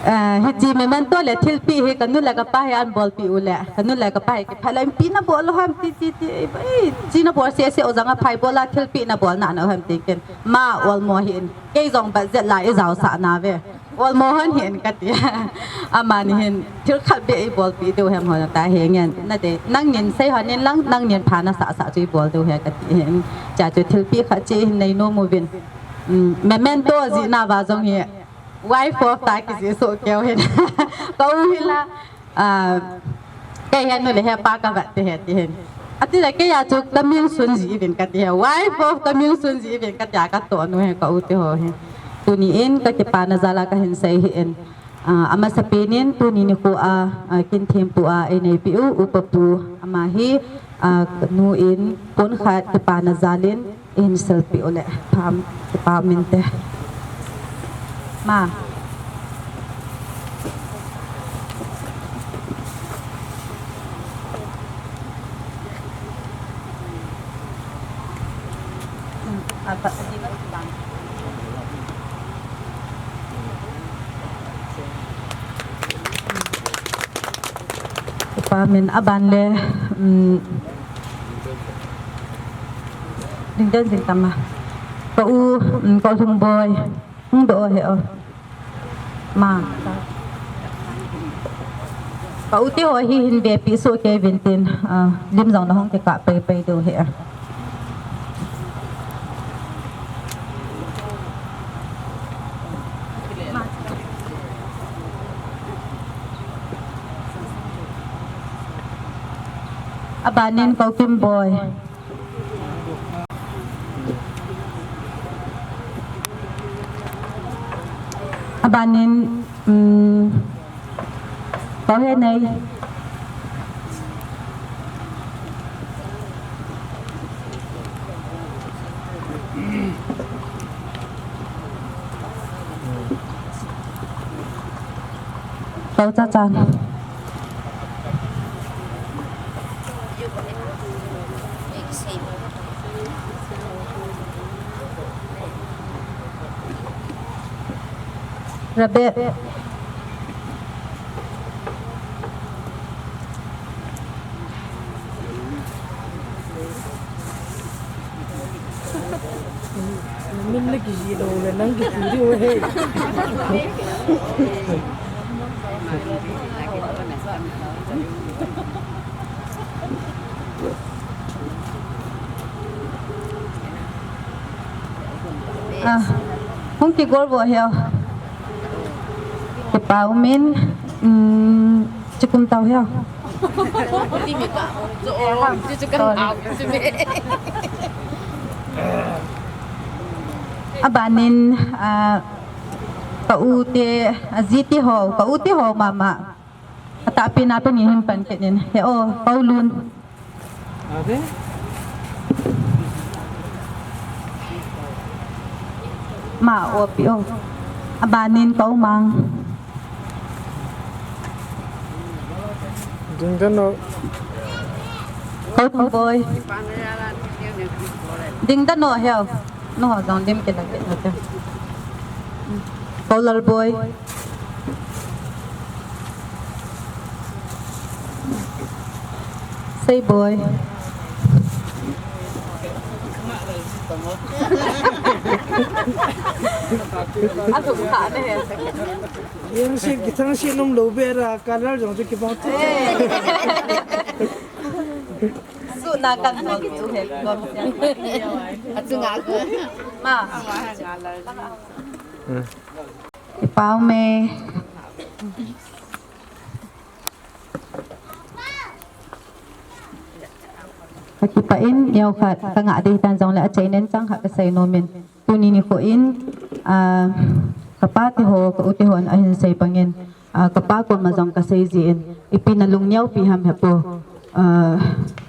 ah, hiche memento le thilpeh hi ka nu le ka pa hi ahin bolpeh u le, ka nu le ka pa hi kiphat le, ipi nabol u ham ti, ti, ti, ei, chi nabol sese u jong aphai bol a thilpeh nabol nana u ham ti ken. Ma, olmo ahin, kei jong bat jeh in la eijaosah nauve. Olmo hon hin kati. Amani hin thil khat beh eibolpeh diu ham hon ati hengen. Nate, nangnin sei hon in lang, nangnin pha nasah sah chu eibol diu ahi kati hin. Chea chu thilpeh khat cheh hin nei nom uvin. Um, memento jeh nauva jong hi. Wife of ta kijih soh keu hin. Ka u hi la. Ah, kei hi nu le hi pa ka vet te ahi ti hin. Ati le kei a chu ka min sun ji uvin kati ahi. Wife of ka min sun ji uvin kati a ka tohnu ahi ka u teho hi. Tuni in ka kipana jal a ka hin sei ahin. Ah, amasapen in tuni nikho a, ah, kin thempu a einei peh u, upa pu ama hi, ah, ka nu in pon khat kipana jal in Insel pi u le, pam, pam inte. Ma. Hmm, apa, Pamin aban le, um, ding den ding tama. Ka u, um, ka u Lhungboi. Hung doh he o. Ma. Ka u teho hi hin vepi soh kei uvin tin, ah, lim jong na hung kikah pei pei diu ahi. Abanin ka u Kimboi. Abanin, um, ka u Henei. Ka u Chachan. Rabe. Min na kiji lou le, nang kiji lou he. Ah, hung kigol vo heo. Kipa umin, mm, chukum tau heo. Abanin, ah, ka u te, aji te ho, ka u te ho mama. Atahpi na pe ni hin pan ke nin. He o, Paulun. Ade? Ma o pi o. Abanin Paumang. Ding dan o. Kau tu boy. Ding dan o heo. No ho jong dim ke la ke na te. Paulal boy. Sei boy. Athum kha ne he. Yang si, kitang si nung lo be ra, color jong chu kibang tu. Su na kan bol chu he, bol. Achu nga ko. Ma. Pau me. Ka kipah in, neo khat ka ngah ding tan jongle achaina chang khat ka sei nom in. Tuni nikho in, ah, ka pa te ho, ka u te ho in ahin sei bang in, ah, ka pa koma jong ka sei jin, ipi na lung neo pi ham he po. Ah,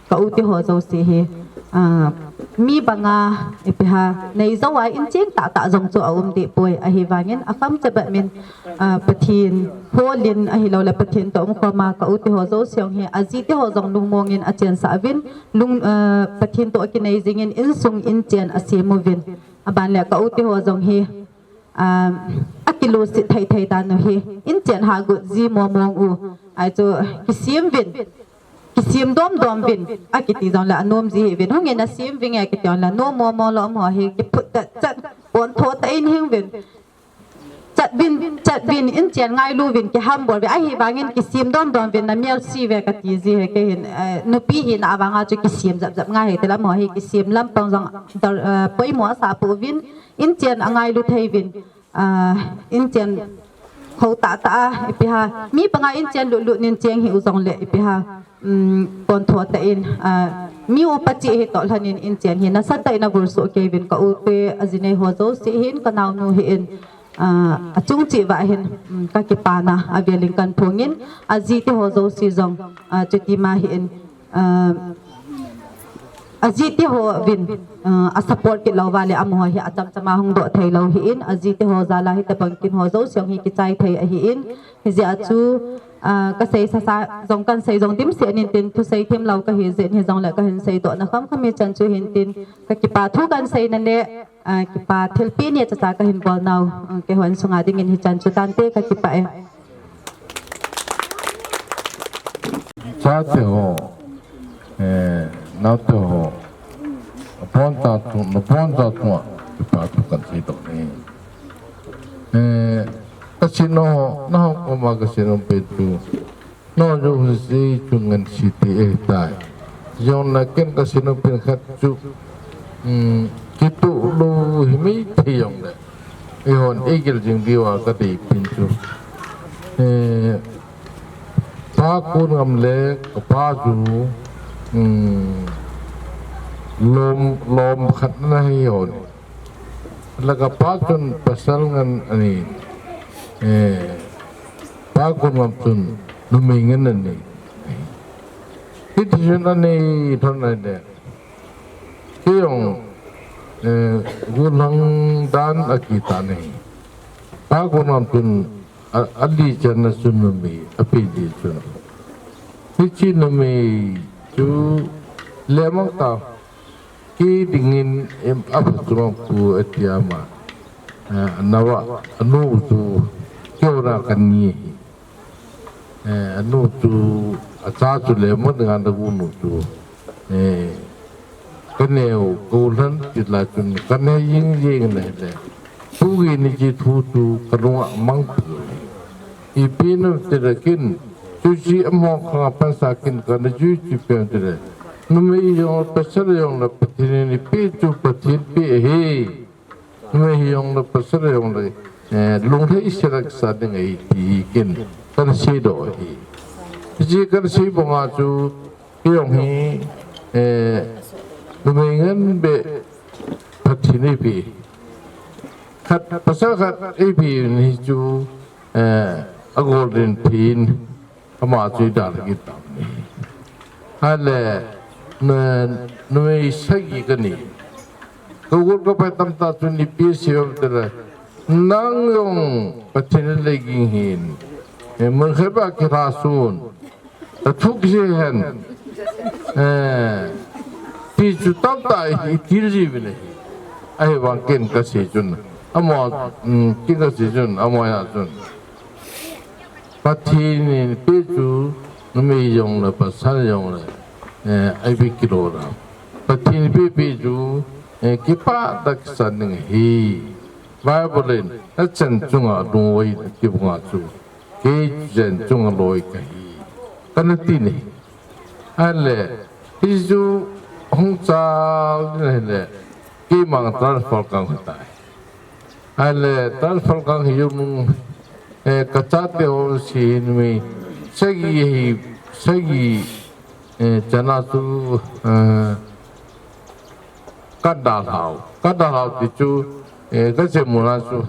ka u te ho jouse hi, ah, mi banga ipi ham, nei jou a in ching tah tah jong chu aum deh poi, ahivangin akham chabep min, ah, Pathen holin ahilou le Pathen toh umkhom a ka u te ho jouse jong hi, aji te ho jong lungmong in achensah uvin, lung, ah, Pathen toh akinai jing in insung in chen asem uvin. Aban le ka u te ho jong hi, ah, akilusit thei thei dan u hi, in chen ha gu ji mo mong u. Ai chu kisem uvin, kisem dom dom uvin, akiti jong le anom ji hi uvin. Hung in asem uvin nge kiti jong le nom mo mo lom ho hi, kiphut tah chan, pon tho tah in hing uvin. Chat uvin, chat uvin, in chen ngailu uvin, kiham bol uvin, ahivangin kisem dom dom uvin, na mial si ve kati ji hi kei hin, eh, nupi hina avanga chu kisem jap jap ngai hi, ti lam ho hi kisem lampang jong, dar, eh, poimo asa pu uvin, in chen angailu thei uvin, ah, in chen ho tah tah a, ipi ham, mi panga in chen lut lut nin cheng hi u jong le, ipi ham, um, pon tho tah in, ah, mi upa chi hi toh lhan in in chen hi, nasa tah in avul soh kei uvin ka u te, aji nei ho jouse hin, ka naonu hin, ah, achung cheh uva hin, um, ka kipana avel in kan phong in, aji te ho jouse jong, ah, chuti ma hin, ah, aji te ho uvin, ah, asupport kit lou uva le amaho hi acham cham a hung doh thei lou hin, aji te ho jal a hitabang kin ho jouse jong hi kichai thei ahin, hijeh a chu, ah, ka sei sasa jong kan sei jong dimset in tin thusei thim lou ka hi jeh in hijong le ka hin sei doh na kham kham hi chan chu hin tin ka kipa thu kan sei na le, ah, kipa thilpeh ni chacha ka hin bol nau, ah, keiho insung a ding in hichan chu tante ka kipah e. Chate ho, eh, naote ho, naboncha thu, naboncha thu a, kipa thu kan sei doh e. Eh, kasei nom, nangho koma kasei nom pen chu, nangho jouse chu ngen sih thei ahitai. Jong na ken kasei nom pen khat chu, um, kituh lou hi maithei jong le, eihon eigel jing diu a kadei pen chu, eh, Pa Kongam le kapa chu, um, lom, lom khat ana hi hon. Le kapa chun pasal ngen anei. Eh, Pa Kongam chun numei ngen anei. Hiti chun anei thon anei le. Kei jong, eh, gollhang dan a kiti anei. Pa Kongam chun a, ali channa chu numei, api di chu. Hiche numei chu lemang ta, kei dingin em, apha chu mang pu ati ama. Eh, anava, anu chu, kei ora kan ni hi. Eh, anu chu, acha chu lemang dinga nago nu chu. Eh, Ka neo, ka u lhan kit lai chun, ka ne jing jing na hile. Tuki ni chi thu chu ka lunga mang pu. Ipi na ti le kin, Chuche amaho khang a pansa kin kana jui chu ipi ham itile, numei jong le pasal jong le Pathen in eipeh chu Pathen peh ahi. Numei jong le pasal jong le, eh, lunglhai sela kisan ding ahi ti hi kin kana seidoh ahi. Hiche kana sei banga chu, kei jong hi, eh, numei ngen beh Pathen in eipeh. Khat, pasal khat eipeh hi chu, eh, a golden pin, ama chu idalha kit tam ni. Ahile, na, numei sagi kanei. Ka gol ka pai tamtah chun ipi asei em itile, nang jong Pathen in lei ging hih in. Eh, mun khat beh kilhasun. Ka thu kisei hen. Eh, ti chu tamtah i, itil jiuvin ahi. Ahivang ken kasei chun. Amaho, um, ken kasei chun, amaho a chun. Pathen in eipeh chu numei jong le pasal jong le, eh, eipeh kilou a. Pathen in eipeh peh chu, eh, kipah tah kisan ding ahi. Bible in, nachan chunga lungvai ati banga chu, kei chan chunga loi kahi, kana ti ni. Ahile, hichu hung chal ding ahile, keima transfer kahung hitai. Ahile, transfer kahung hi jong, eh, kachate ho si numei sagi hi, sagi, eh, chana chu, eh, kadalhau, kadalhau ti chu, eh, kachemuna chu,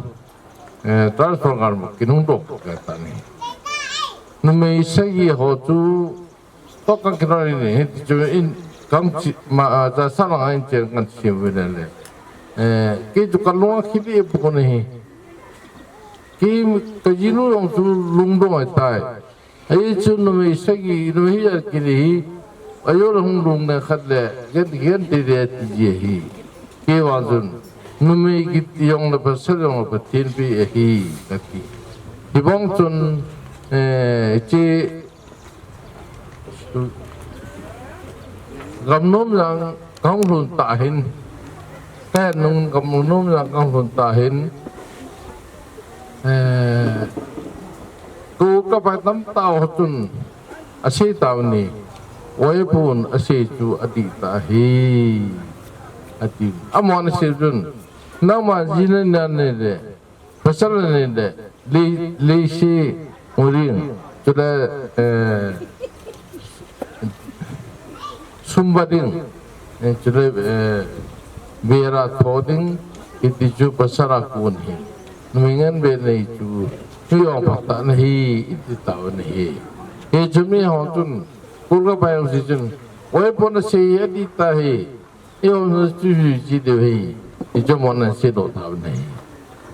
eh, transfer kahung kinungdoh kit tan ahi. Numei sagi ho chu, toh kakinungdoh in, hiti chun, kahung chi, ma, a, cha sa langa in chen kahin sem uve le. Eh, kei chu kalung akile pon ahi. Kei kajinu jong chu lungdong ahitai. Ahi chu numei sagi, numei hi akile hi. Ajo le hung lungdong khat le, gen, gen tei tei ati ji ahi. Kei vang chun, numei kiti jong le pasal jong le Pathen peh ahi, kati. Hibang chun, eh, hiche, Gamnom lang kahung lhun tah hin, kahet nung gamnom lang kahung lhun tah hin, eh, tu kapai tamtah ho chun asei tauve, Oi pun asei chu adih tah ahi, ati. Amahon asei chun, nangma ji nanei le, pasal nanei le, lei, leiset mu ding, chule, eh, sum va ding, eh, chule, eh, bera tho ding, iti chu pasal a kon ahi. Numei ngen beh nei chu, numei jong phatah nahi, iti tauve ahi. Hiche mi ho chun, kol kapai ho si chun, Oi pun asei adih tah ahi. Eiho chu hiche diu ahi, hiche amahon asei doh tauve ahi.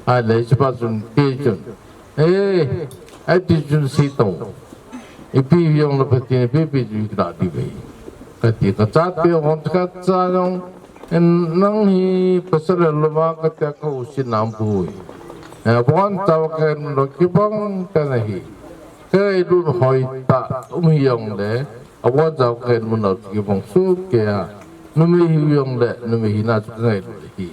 Ahile hiche pa chun, kei chun, eh, ati chun sei tong. Ipi jong le Pathen in eipeh peh chu ilah diu ahi, kati. Kachate hon khat cha jong, en, nang hi pasal lou ma kati a kausina aum poi. Eh, abon chauva kahin lou kibang tan ahi. Kei lung hoitah um hi jong le, abon chauva kahin mun lou chu kibang soh kei a. Numei hiu jong le, numei hina chu kangailut ahi.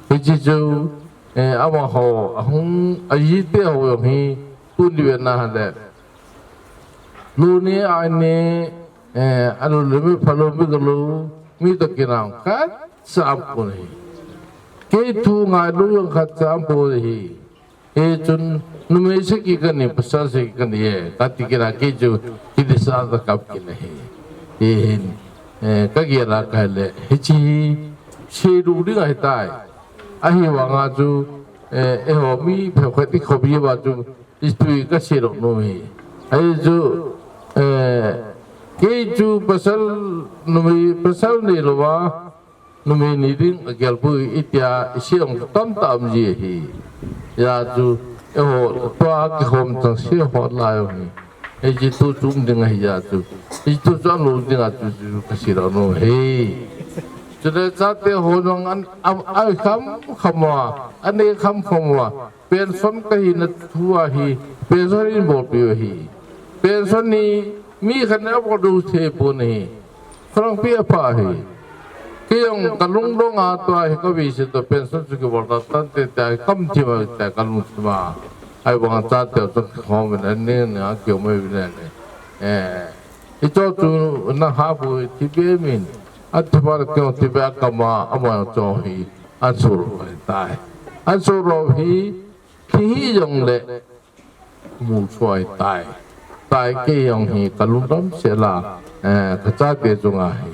Hiche chu, eh, amaho, ahung, ajite ho jong hi, tuni vena hile. Lou ne, ai ne, eh, alou le mi phalou mi galou, mi toh kinam khat cha aum pon ahi. Kei thu ngailou jong khat cha aum pon ahi. Hichun numei sagi kanei, pasal sagi kanei e, kati kit a kei chu kidisturb kap kit ahi. Hihin, eh, kagel a kahile, hiche hi seidoh ding ahitai. Ahivanga chu, eh, eiho mi phabep khat ikhopi uva chu, itui kaseidoh nom ahi. Ahi chu, eh, kei chu pasal, numei pasal neilouva, numei nei ding agel poi, itia isei jong tamtah um ji ahi. Hijeh chun, eiho, tua kikhom chengse ho lai jong hi, hiche thu chu um ding ahi jeh chun, hiche thu chu alou ding a chu, chu kaseidoh nom ahi. Chule chate ho jong an, am, ai kham kham uva, anei kham kham uva, pension kahina thu ahi, pension in bolpeh u ahi. Pension hi mi khat in abol thei pon ahi. Kholangpi apha ahi. Kei jong kalungdong a tua hi kavei se toh pension chu kibol ta tante tia hi kam thim a tia kalungthim a. Ahivang chate chu khom in anei anei a kium mai uvin ahi. Eh, hicho chu nahah bu ti be min. Ati ba kyo ti be kama ama cho hi. Ansur tai. Ansur hi. Thi hi jong le. Mu choi tai. Tai kei jong hi kalungdam sela. Eh, kachate chunga hi.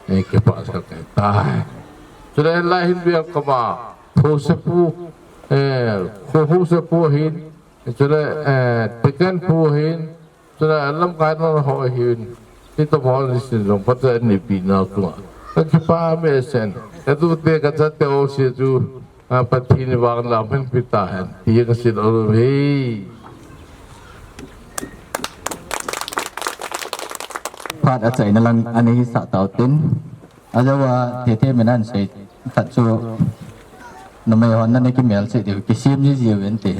Eh, kipah sa tai. Chule lai hin be kama. Phu se pu. Eh, khu hu se pu hin. Chule, eh, tiken pu hin. Chule, lamkai na ho hin. Ti to ho ni sin jong pata ni pi na tu. Ka kipah me sen. Ka tu te kachate ho si tu. A, Pathen in vang lam hen pi ta hen. Ti ka sin o ve. Phat achaina lang anei sah tau tin. Ajou a tete min an sei khat chu. Numei hon na ne kimel sei diu, kisem ji ji ven te.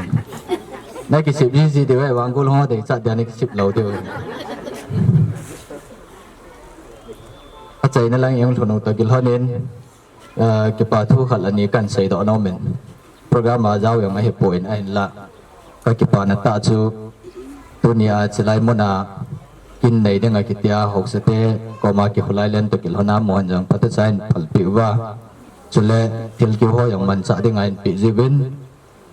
Na kisem ji ji diu, eh, vang gol ho de cha dia ne kisem lou diu. Achaina lang jong lhun u ta gil honin. Ah, kipa thu khat ani kan seidoh nom in. Program a jao jong ahi poi in ahinla. Ka kipana tah chu tunia chilai muna kin nei dinga kitia haosa te koma kihulai len to kilhona mo han jong pata chain phalpi uva. Chule thil kiho jong manchah dinga inpi jiuvin.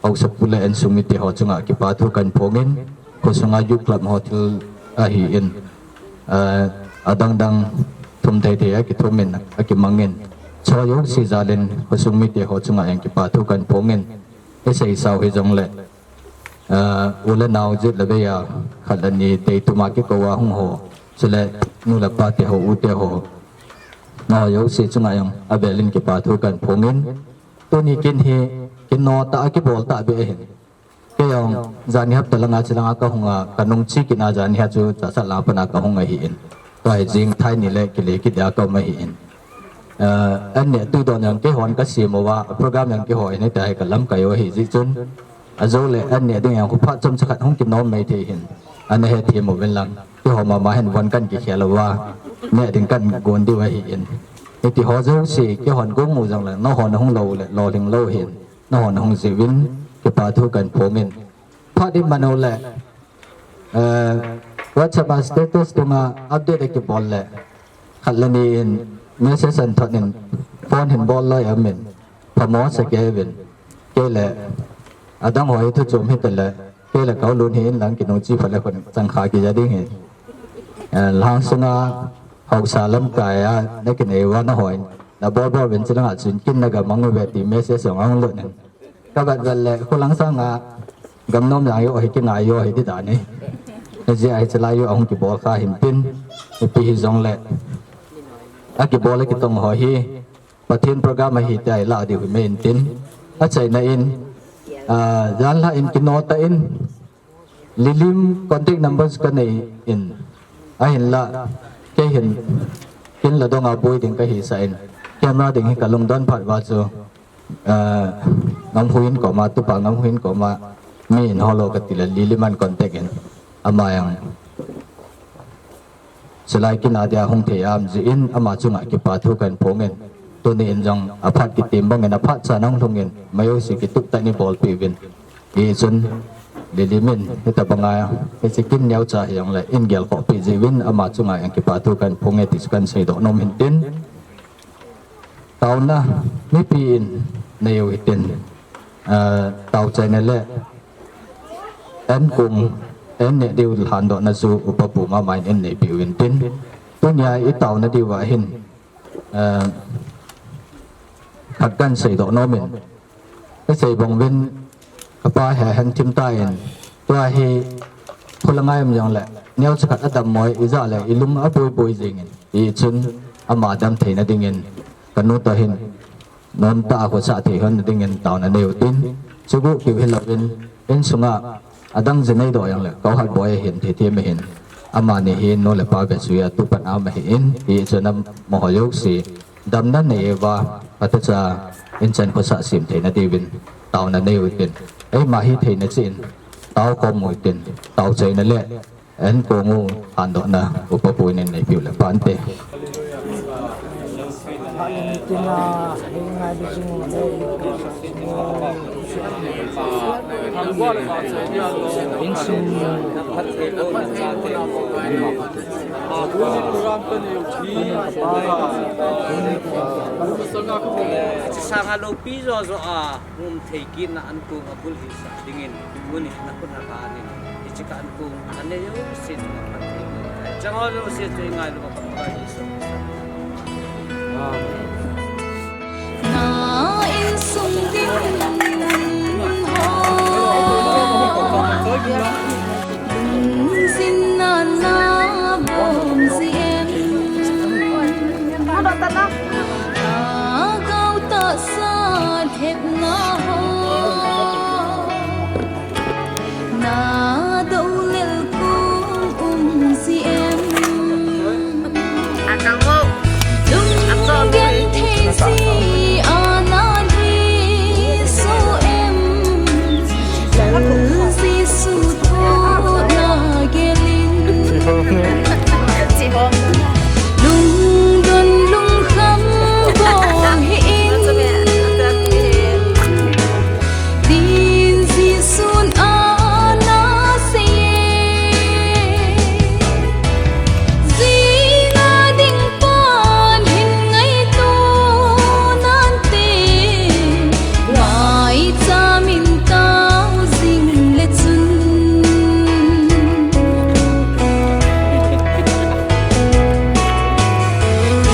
Haosapu le insung mite ho chunga kipa thu kan phongin, khosunga youth club ho thil ahin, ah, adang dang thum thei thei a kithumin, akimangin. Choi jouse jalin khosung mite ho chunga jong kipa thu kan phongin. Isei sao hijongle, ah, u le nao jet le vei a, khat le ni deitum a kikou a hung ho. Chule nu le pa te ho, u te ho. Nao jouse chunga jong avelin kipa thu kan phongin. Tuni kin hi, kin no ta a kibol ta be hin. Kei jong, jani hapta langa chilanga kahunga, kanung chi kina jani ha chu, chasat lang pana kahung ahin. Tua hi jing thai ni le kile kit dia kaum ahin. Eh, an ne tu don jong keihon kasem uva, program jong kihoi ni ta hi kalamkai u ahi jeh chun. Ajou le an ne ding jong khu phat chomcha khat hung kinom mai thei hin. Ana hethem uvin lang. Keiho mama hin von kan kikhel uva. Ne ding kan gon diu ahin. Hiti ho jouse, keihon gong u jong le, nahon hung lou le, lolhing lou hin. Nahon hung jiuvin, kipa thu kan phongin. Phat in mano le, eh, WhatsApp a status tunga update a kibol le, khat le ni in message an thot in, phone hin bol loi amin, phamo sa kei uvin, kei le, adang ho hi thu chom hita le, kei le kau lun hi in lang kinung chi pha le khun chang kha kija ding hi. Eh, lang sunga haosa lamkai a, na kinei uva nahon, na bol bol uvin chilanga chun kin na gamang uve ti message jong ahung lut in. Ka vet vet le, khulang sanga, gamnom jang jo hi kingai jo hi ti dan hi. Hijeh a hi chilai jo ahung kibol kha hin tin, ipi hijongle. Akibol a kitong ho hi, Pathen program ahi tia ilah diu hi mai in tin. Achaina in, ah, jan la in kino ta in, Lilim contact numbers kanei in, ahinla, kei hin, kin la donga boi ding kahisah in, camera ding hi kalungdon phat uva chu, ah, Ngamhuin koma, tupa Ngamhuin koma, mi in holo kati le, Lilim an contact in, ama jong. Chilai kin a dia hung thei am jeh in, ama chunga kipa thu kan phongin. Tuni in jong aphat kitem bangin aphat cha nang lhungin, mai jouse kitup tah in ibolpeh uvin. Hichun, Lilim in, hitabanga, hiche kin neocha hijongle, in gelkhoh peh jeh uvin, ama chunga jong kipa thu kan phonge ti chu kan seidoh nom hin tin. Taona mipi in nei u hitin, ah, tao chaina le, an kong, an neh diu lhandohna chu upa pu mama in an neipeh u hintin. Tunia i taona diu ahin, ah, khat kan seidoh nom in, i sei bang uvin, Kapa hi ahin thim tan, tua hi khulanga um jongle, neocha khat adam mo ijat le, ilung aboi boi jingin, hichun ama dam theina dingin, kanu toh hin, nomtah a khosah thei hon dingin taona nei u tin, chuguh kiu hilouvin, insunga adang ji neidoh jongle, Kauhat boi ahin thei thei ma hin, amani hi nu le pa vetsui a tupan ama hin, hichun amaho jouse, Damna nei uva, atacha, inchan khosah sem theina diuvin, taona nei u tin. Eima hitheina cheh in, tao khom u tin, tao chaina le, an kong u, handohna, upa pu in neipeh u le pante. Hiche sanga loupi jojo a um thei kitna ankong abul hisah dingin, tuni na khut na kah in hiche kah ankong anei jouse chunga phatthei boh in. Chang ho jouse chu i ngailu a ka Pakai Jesu. Amen. Na insung ding ho. Lungjin na na bom ji em. Lhagao tahsa lhepna ho. Na doulel kong um ji em. Lunggenthei ji a na lhi soh em. Lal Jesu thoh na gel in. Lungdon lungkham bol hih in. Tin Jesu'n ana sei e. Jing a ding pan hin ngaito nante. Maicham in tao jing le chun.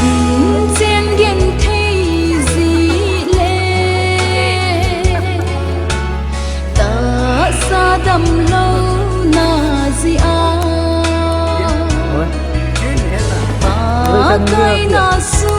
Inchen genthei ji le. Tahsa damlouna jeh a. Pakai na su